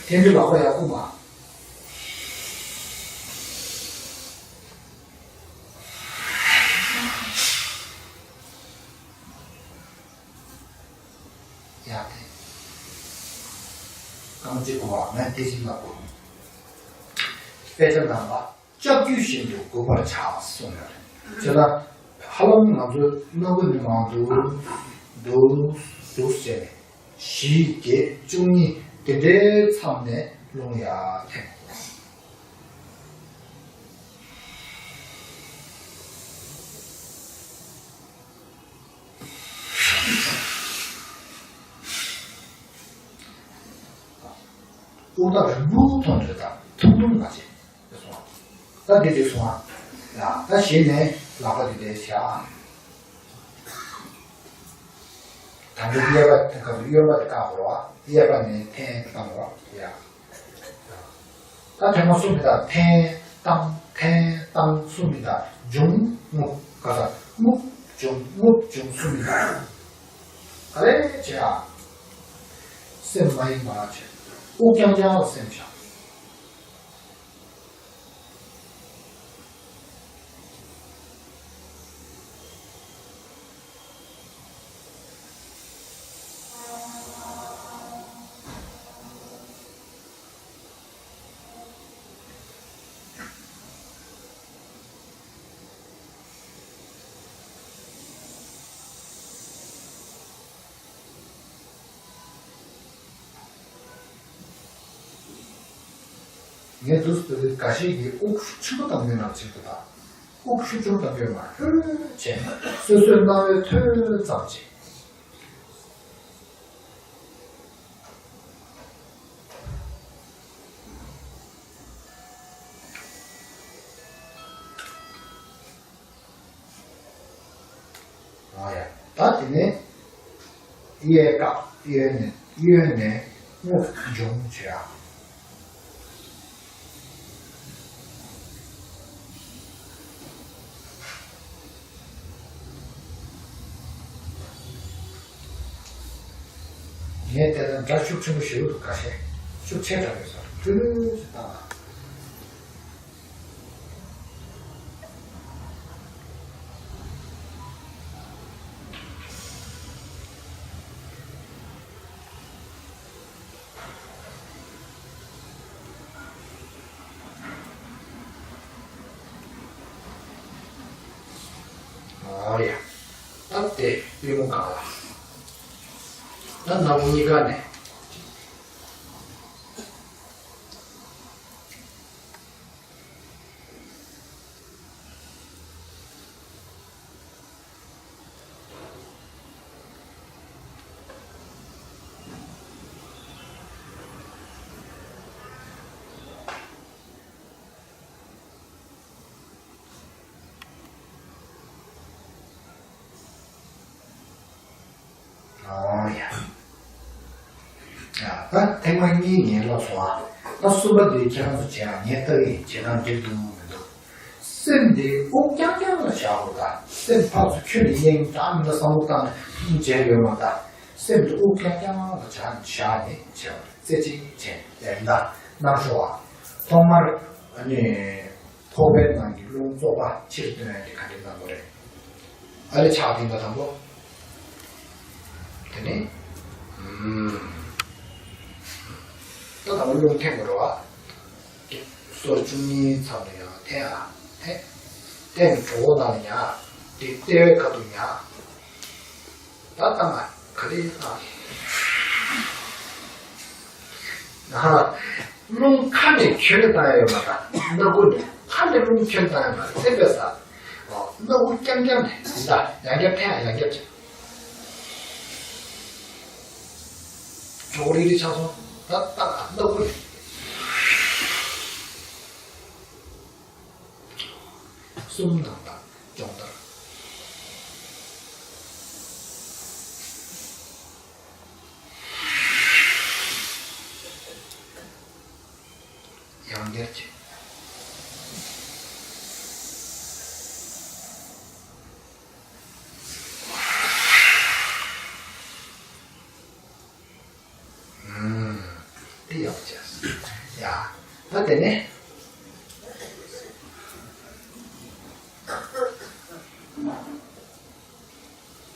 འཐེན་དུས་ལག་པ་ཡར་བསྐུམ་པ། ཡར་འཐེན། སྐར་མ་གཅིག་འགོར་བ་ངས་དེ་བཞིན་ལ་བསྐུམ། དཔེ་ཆ་ནང་ལ། ལྕགས་ཀྱུ་བཞིན་དུ་འགུགས་པར་བྱ་གསུངས་ཡོད་རེད། བྱས་ན་ཧ་ལམ་ང་ཚོའི་སྣ་བུག་ནས་མར་འདུག་འདུག་འདུག་བྱས་ནས་བཞི་བརྒྱད་བཅུ་གཉིས་དེ་འདྲའི་མཚམས་ནས་རླུང་ཡར་འཐེན། དབུགས་ཐག་རིང་པོ་ཐོན་འདྲ་དང་ཐུང་ཐུང་མ་བྱེད། དེ་སོང་། ད་འདི་འདི་སོང་ཨ། ཡ་ད་གཞི་ནས་ལག་པ་འདི་འདྲ་བྱ་ཨ། དང་པོ་གཡས་པ་དེ་ག་ཚོད་གཡོན་པ་དེ་བཀག་དགོས་རེད་བ། གཡས་པ་ནས་འཐེན་བཏང་རོགས་ཡ། ད་ཐེངས་མ་གསུམ་མི་དང་འཐེན་བཏང་འཐེན་བཏང་གསུམ་མི་དང་འབྱུང་རྔུབ་ག་ས་རྔུབ་འབྱུང་རྔུབ་འབྱུང་གསུམ་མི་དང་། ག་རེ་བྱེད་ཨ། སེམས་མ་ཡེངས་པ་བྱེད། དབུགས་རྐྱང་རྐྱང་ལ་སེམས་བཞག་ངས་འདུག་སེ་འདུག་སེ་འགའ་ཤས་ཀྱིས་དབུགས་ཆེན་པོ་བཏང་མཁན་རང་བྱེད་དགོས་དང་། དབུགས་ཆུང་ཆུང་བཏང་མཁན་མ་ལྷོད་བྱས་སོ་སོའི་རྣ་བའི་ཐོས་ཙམ་བྱེད། ཨ་ཡ། ད་དེ་ནས་གཡས་བཀག་གཡོན་ནས་གཡོན་ནས་རྔུབ་འབྱུང་བྱེད་ཨ། ངས་དེ་ལ་སྒྲ་ཤུགས་ཆེན་པོ་ཞེ་པོ་འདུག་ཁ་ཤས་ཤུགས་ཆེ་དྲགས་ཡོད་ས་རེད། ཀྲུ་ལུ་ཞེས་བཏང་ཨ། ཨོ་ཡ། ད་དེ་པུས་མོ་གང་ལ། ད་སྣ་བུག་གཉིས་ཀ་ནས། ཨོ་ཡ། ཡ། ད་ཐེངས་མ་གཉིས་ངས་ལབ་སོང་ཨ། ད་གསུམ་པ་དེ་ཁྱེད་རང་ཚོ་བྱེད་ཨ། ངས་ལྟ་གི་ཡིན། བྱེད་སྟངས་འགྲིག་འདུག་མི་འདུག་སེམས་དེ་དབུགས་རྐྱང་རྐྱང་ལ་བཞག་དགོས་ད། སེམས་ཕར་ཚུར་ཁྱོན་ནས་གཡེང་ད་མི་འདྲ་བསམ་བློ་བཏང་ནས་བྱས་ཡོད་མ་ད། སེམས་དེ་དབུགས་རྐྱང་རྐྱང་ལ་བཞག་བཞག་ནས་བྱས་པ་རེད། རྩེ་གཅིག་བྱས་ཡ་ཡིན་ད། རྣམ་ཤོག་ཨ། ཐོག་མར་ཨ་ནི། ཕོར་པའི་ནང་གི་རླུང་བཙོག་པ་ཕྱིར་བཏོན་ཡ་དེ་ག་འདྲ་གནང་དགོས་རེད། ཨ་ལེ་ཕྱག་འདི་འདྲ་དང་པོ། དེ་ནས། ཨུམ། ད་དང་པོ་རླུང་འཐེན་དགོས་རེད་བ། སོར་བཅུ་གཉིས་མཚམས་ལ་ཡང་འཐེན་ཨ། འཐེན། འཐེན་གྱི་གྲོད་ཁོག་ནང་ལ་ཉར། དེ་ལྟེ་བའི་ཁ་ཐུག་ཉར། ད་ལྟ་ང་ག་རེ་ཡིན་ན། ཨ། རླུང་ཁ་ནས་ཁྱོན་ནས་བཏང་ཡ་ཡོད་མ་རེད། སྣ་ཁུག་ནས་ཁ་ནས་རླུང་ཁྱོན་བཏང་ཡ་མ་རེད། སེམས་པས་ས། ཨོ། སྣ་ཁུག་རྐྱང་རྐྱང་ནས་ད་ཡང་བསྐྱར་འཐེན་ཡང་བསྐྱར་བྱེད། གྲོད་ཁོག་རིལ་རིལ་ཆགས་སོང་། ད་ལྟ་སྣ་ཁུག་ནས། གསུམ་ནང་དང་སྦྱོང་བརྡར། ཡང་བསྐྱར་བྱེད། ཨུམ། འདི་ཡག་པོ་བྱས། ཡ། ད་དེ་ནས།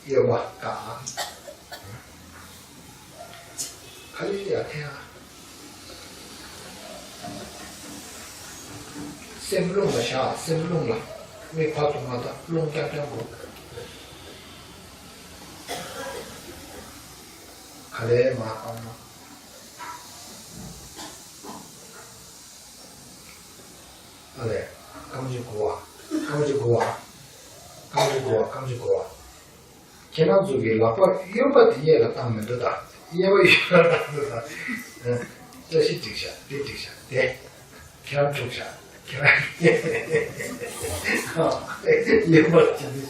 གཡོན་པ་བཀག་ཨ། ག་ལེར་ཡར་འཐེན་ཨ། སེམས་རླུང་ལ་བཞག་སེམས་རླུང་ལ། མིག་ཕར་ཚུར་མ་ལྟ། རླུང་རྐྱང་རྐྱང་དགོས། ག་ལེར་མར་བཏང་ན། ཨ་ལས། རྐང་མགྱོགས་དགོས་བ། རྐང་མགྱོགས་དགོས་བ། རྐང་མགྱོགས་དགོས་བ། རྐང་མགྱོགས་དགོས་བ། ཁྱེད་རང་ཚོ་གི་ལག་པ་གཡོན་པ་དེ་གཡས་ལ་བཏང་མི་འདུག་ད། གཡས་པ་གཡོན་ལ་བཏང་འདུག་ད། བཀྲ་ཤིས་འགྲིག་ཤག་འདི་འགྲིག་ཤག་དེ། ཁྱེད་རང་འཁྲུག་ཤག་ཁྱེད་རང་གཡོན་པ་ཅི་འདུག་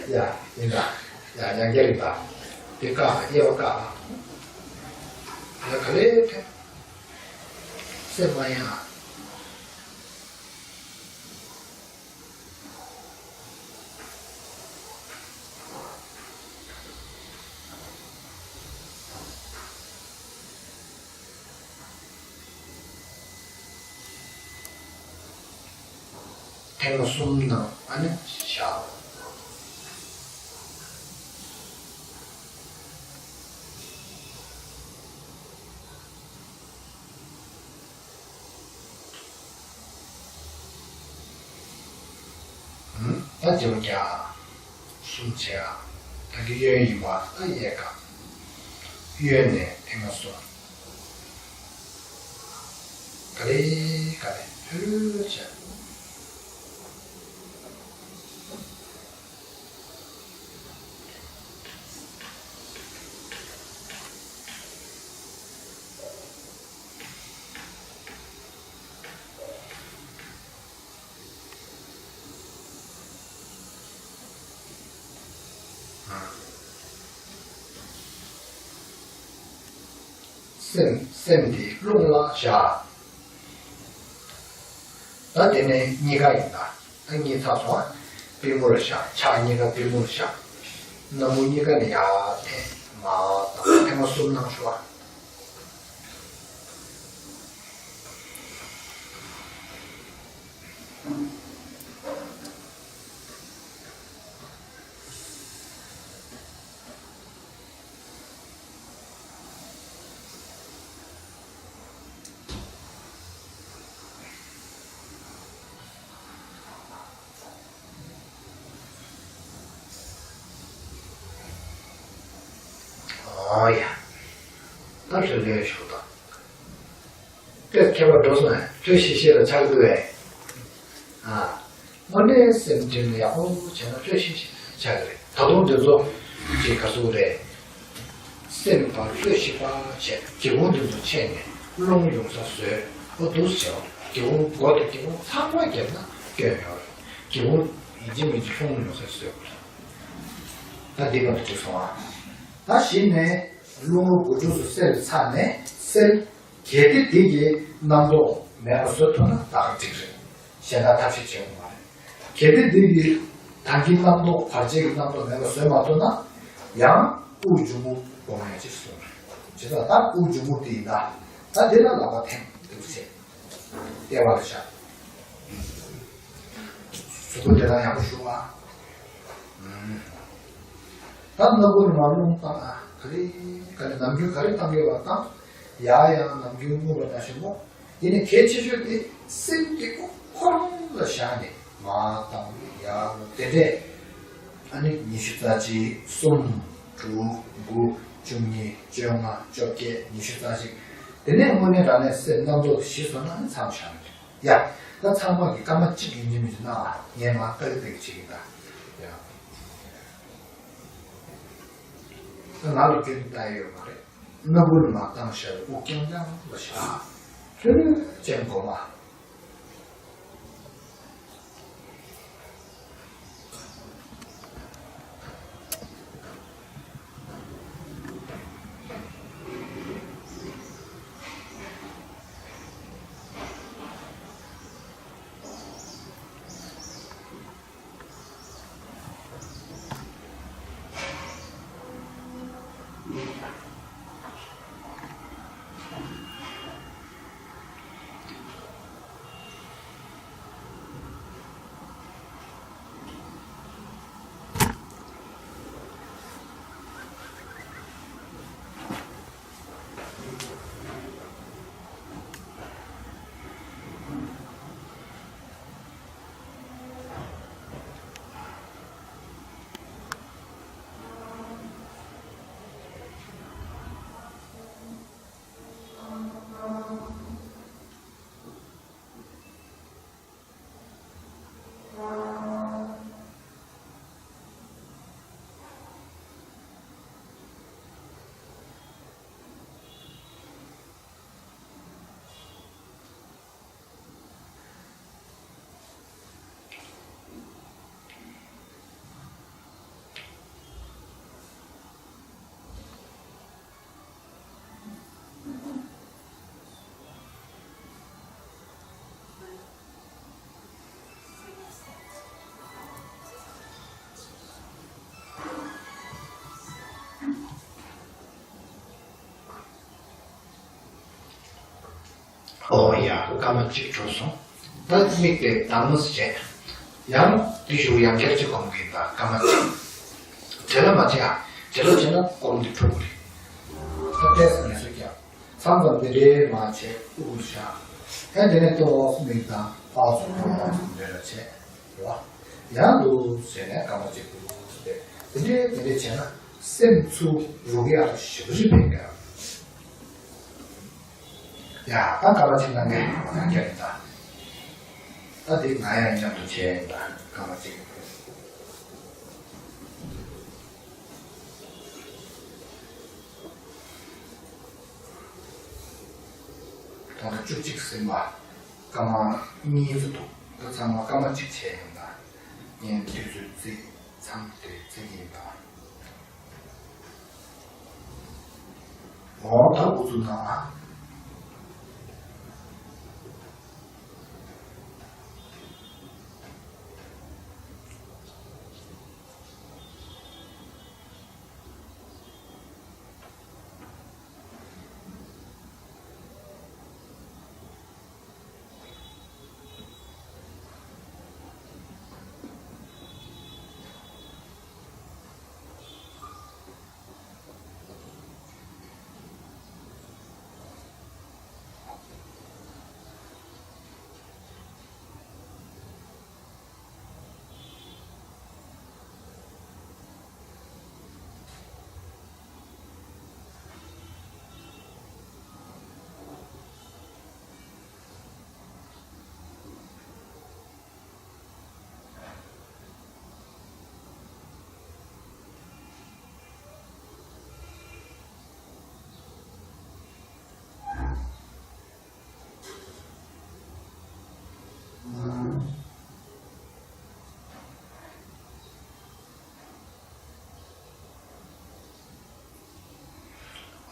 ཡ་ཡིན་ད། ཡ་ཡང་བསྐྱར་ཡིན་ད། དེ་བཀག་གཡས་པ་བཀག་ཡ་ག་ལེར་ཐེ། སེམས་མ་ཡེངས་ཨ། ཐེངས་མ་གསུམ་ནང་ཨ་ནི་བཞག་ད་རྗེས་མ་བརྒྱ། གསུམ་བྱས་ཨ། ད་གི་གཡོན་ཡིན་པ་ད་གཡས་བཀག་གཡོན་ནས་ཐེངས་མ་གསུམ། ད་ ག་ལེ་ག་ལེ་ཕྱི་རོལ་བྱས། སེམས་སེམས་འདི་རླུང་ལ་བཞག་ད་དེ་ནས་གཉིས་ཀ་ཡིན་ད། ད་གཉིས་ཚར་སོང་ཨ། པུས་མོར་བཞག་ཕྱག་གཉིས་ཀ་པུས་མོར་བཞག་སྣ་བུག་གཉིས་ཀ་ནས་ཡར་འཐེན་མར་བཏང་ཐེངས་མ་གསུམ་གནང་ཤོག་ཨ། ཨོ་ཡ། ད་ལྷོད་ལྷོད་བཞུགས་དང་། དཔེ་མཁས་པ་འགྲོ་སོང་ཨ། བཀྲ་ཤིས་ཤིས་ལ་ཆགས་འདུག་ཨེ། ཨ། དངོས་གནས་སེམས་སྒྲིམ་ཡག་པོ་བྱས་ན་བཀྲ་ཤིས་ཤིས་ཆགས་ཀྱི་རེད། ད་དུང་འདི་ཚོ་ཅིག་ག་ཚོད་རེད། སེམས་པ་བཀྲ་ཤིས་པ་བྱས་སྒེའུ་ཁུང་འདི་ཚོ་ཕྱེ་ནས་རླུང་ཡོང་ས་བཟོས། ཨོ་འདུག་སེ་བྱས་པ་སྒེའུ་ཁུང་སྒོ་དང་སྒེའུ་ཁུང་ཚང་མ་བརྒྱབ་ན་སྐྱོན་ཡོད་རེད། སྒེའུ་ཁུང་ཡིན་གཅིག་མིན་གཅིག་རླུང་ཡོང་ས་བཟོས་དགོས་རེད། ད་འདི་ག་ལ་འགྲིག་སོང་ཨ། ད་གཞི་ནས་རླུང་ལོ་དགུ་ཕྲུགས་སུ་སེལ་ཚར་ནས་སེལ། གལ་ཏེ་འདི་གི་རྣམ་རྟོག་མེད་པ་བཟོ་ཐུབ་ན་ད་ག་འགྲིག་རེད། གཞན་དག་ཐབས་ཤེས་བྱེད་དགོས་མ་རེད། གལ་ཏེ་འདི་གི་ད་གིན་རྣམ་རྟོག་བར་ཆད་ཀྱི་རྣམ་རྟོག་མེད་པ་བཟོ་མ་ཐུབ་ན་ཡང་དབུགས་འབྱུང་རྔུབ་སྒོམ་ཡ་ཅིག་གསུངས་རེད། བྱས་ཙང་ད་དབུགས་འབྱུང་རྔུབ་དེ་ཡིན་ད། ད་འདི་ལ་ལག་པ་འཐེན་འདུག་སེ། ལྟེ་བ་ལ་བཞག་གཟུགས་པོ་དེ་དང་ཡག་པོ་ཞུ་བ། ད་སྣ་བུག་ནས་མར་རླུང་བཏང་ཨ། ག་རེ་ག་རེ་ནམ་རྒྱུན་ག་རེ་བཏང་གི་ཡོད་པ་བཏང་། ཡ་ཡ་ནམ་རྒྱུན་སྔོན་པ་ནང་བཞིན་མོ། དེ་ནས་གལ་ཆེ་ཤོས་དེ་སེམས་དེ་ཁོ་ཁོ་རང་ལ་བཞག་ནས་མར་བཏང་ཡ་དེ་འདྲས། ཨ་ནི་ཉི་ཤུ་རྩ་གཅིག་གསུམ། དྲུག་དགུ། བཅུ་གཉིས། བཅོ་ལྔ། བཅོ་བརྒྱད། ཉི་ཤུ་རྩ་གཅིག་དེ་ནས་དངོས་གནས་དྲང་གནས་སེམས་རྣམ་རྟོག་ཞི་སོང་ན་ནི་མཚམས་བཞག་ན་འགྲིག་ཡ། ད་ཚང་མ་གི་སྐར་མ་གཅིག་ཡིན་གཅིག་མིན་གཅིག་གནང་ཨ། ངས་མར་ལྟ་གི་ལྟ་གི་བྱེད་ཀྱི་ཡིན་ད། ཡ། ད་ང་ལ་སྐྱོན་ལྟ་ཡི་ཡོད་མ་རེད། སྣ་བུག་ནས་མར་བཏང་བཞག་དབུགས་རྐྱང་རྐྱང་ལ་བཞག་ལྷོད་ལྷོད་ཅན་སྒོམ་ཨ། ཨོ་ཡ། སྐར་མ་གཅིག་འགྲོ་སོང་། ད་མིག་དེ་གདངས་མོ་བྱས། ཡང་དེ་ཞུ་ཡང་བསྐྱར་གཅིག་སྒོམ་གྱིན་ད་སྐར་མ་གཅིག་དེ་ལ་མ་བྱེད་ཨ། དེ་ལ་བྱེད་ན་སྐོམ་དེ་འཁྲུག་གི་རེད། ད་ཏོག་ཙམ་ངལ་གསོ་རྒྱབ། མཚམས་མཚམས་དེ་འདྲའི་མ་བྱས་དབུགས་བཞག་ཨེ་དེ་ནས་ཏོག་ཙམ་མིག་གདངས་ཕར་ཚུར་ཕར་ཚུར་འདྲ་འདྲ་བྱས། རེད་བ། ཡང་འདུག་བྱས་ནས་སྐར་མ་གཅིག་འདུག་བྱས་དེ་འདྲའི་དེ་འདྲའི་བྱས་ན་སེམས་ཚུར་རུག་ཡག་ཞེ་པོ་ཅིག་ཕན་གི་རེད། ཡ་ད་སྐར་མ་གཅིག་གནང་གི་ཡང་བསྐྱར་ཡིན་ད། ད་འདི་ང་ཡང་མཉམ་དུ་བྱས་ཡིན་ད་སྐར་མ་གཅིག་ད་ལྟ་བཅུ་གཅིག་ཟིན་པ། སྐར་མ་གཉིས་ཙམ་འདུག་ད་ཚང་མ་སྐར་མ་གཅིག་བྱས་ཡིན་ད། ངས་དུས་ཚོད་བརྩི། མཚམས་དེ་བརྩི་གི་ཡིན་ད། འོ་ད་འུ་ཚོ་ནང་ལ།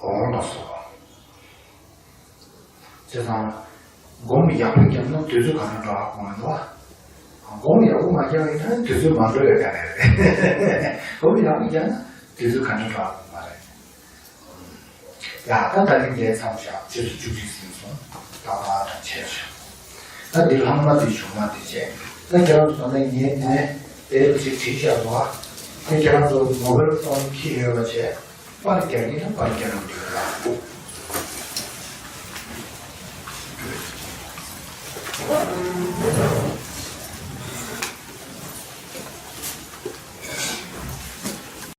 འོང་ལགས་སོ། བྱས་ཙང་། སྒོམ་ཡག་པོ་བརྒྱབ་ན་དུས་ཚོད་ག་འདྲ་འགྲོ་ཧ་གོ་མི་འདུག་བ། སྒོམ་ཡག་པོ་མ་བརྒྱབ་ཡིན་ན་དུས་ཚོད་མ་འགྲོ་བའི་དཀའ་ལས་རེད། སྒོམ་ཡག་པོ་བརྒྱབ་ན་དུས་ཚོད་ག་འདྲ་འགྲོ་ཧ་གོ་མ་རེད། ཡ་ད་ད་རིང་འདིར་མཚམས་བཞག་ཆུ་ཚོད་བཅུ་གཅིག་ཟིན་སོང་། ད་བར་དང་ཆད་བཞག་ད་འདི་ལྷག་མ་འདི་བྱུང་མ་འདི་བྱས། ད་ཁྱེད་རང་ཚོ་ད་ལྟ་ངས་ནས་དེ་ལ་ཅིག་བྲིས་བཞག་འདུག་ཨ། དེ་ཁྱེད་རང་ཚོ་མོ་བེལ་ཕོན་འཁྱེར་ཡོད་པ་བྱས། པར་རྒྱག་གི་ན་པར་རྒྱག་རུང་འདུག་ལ།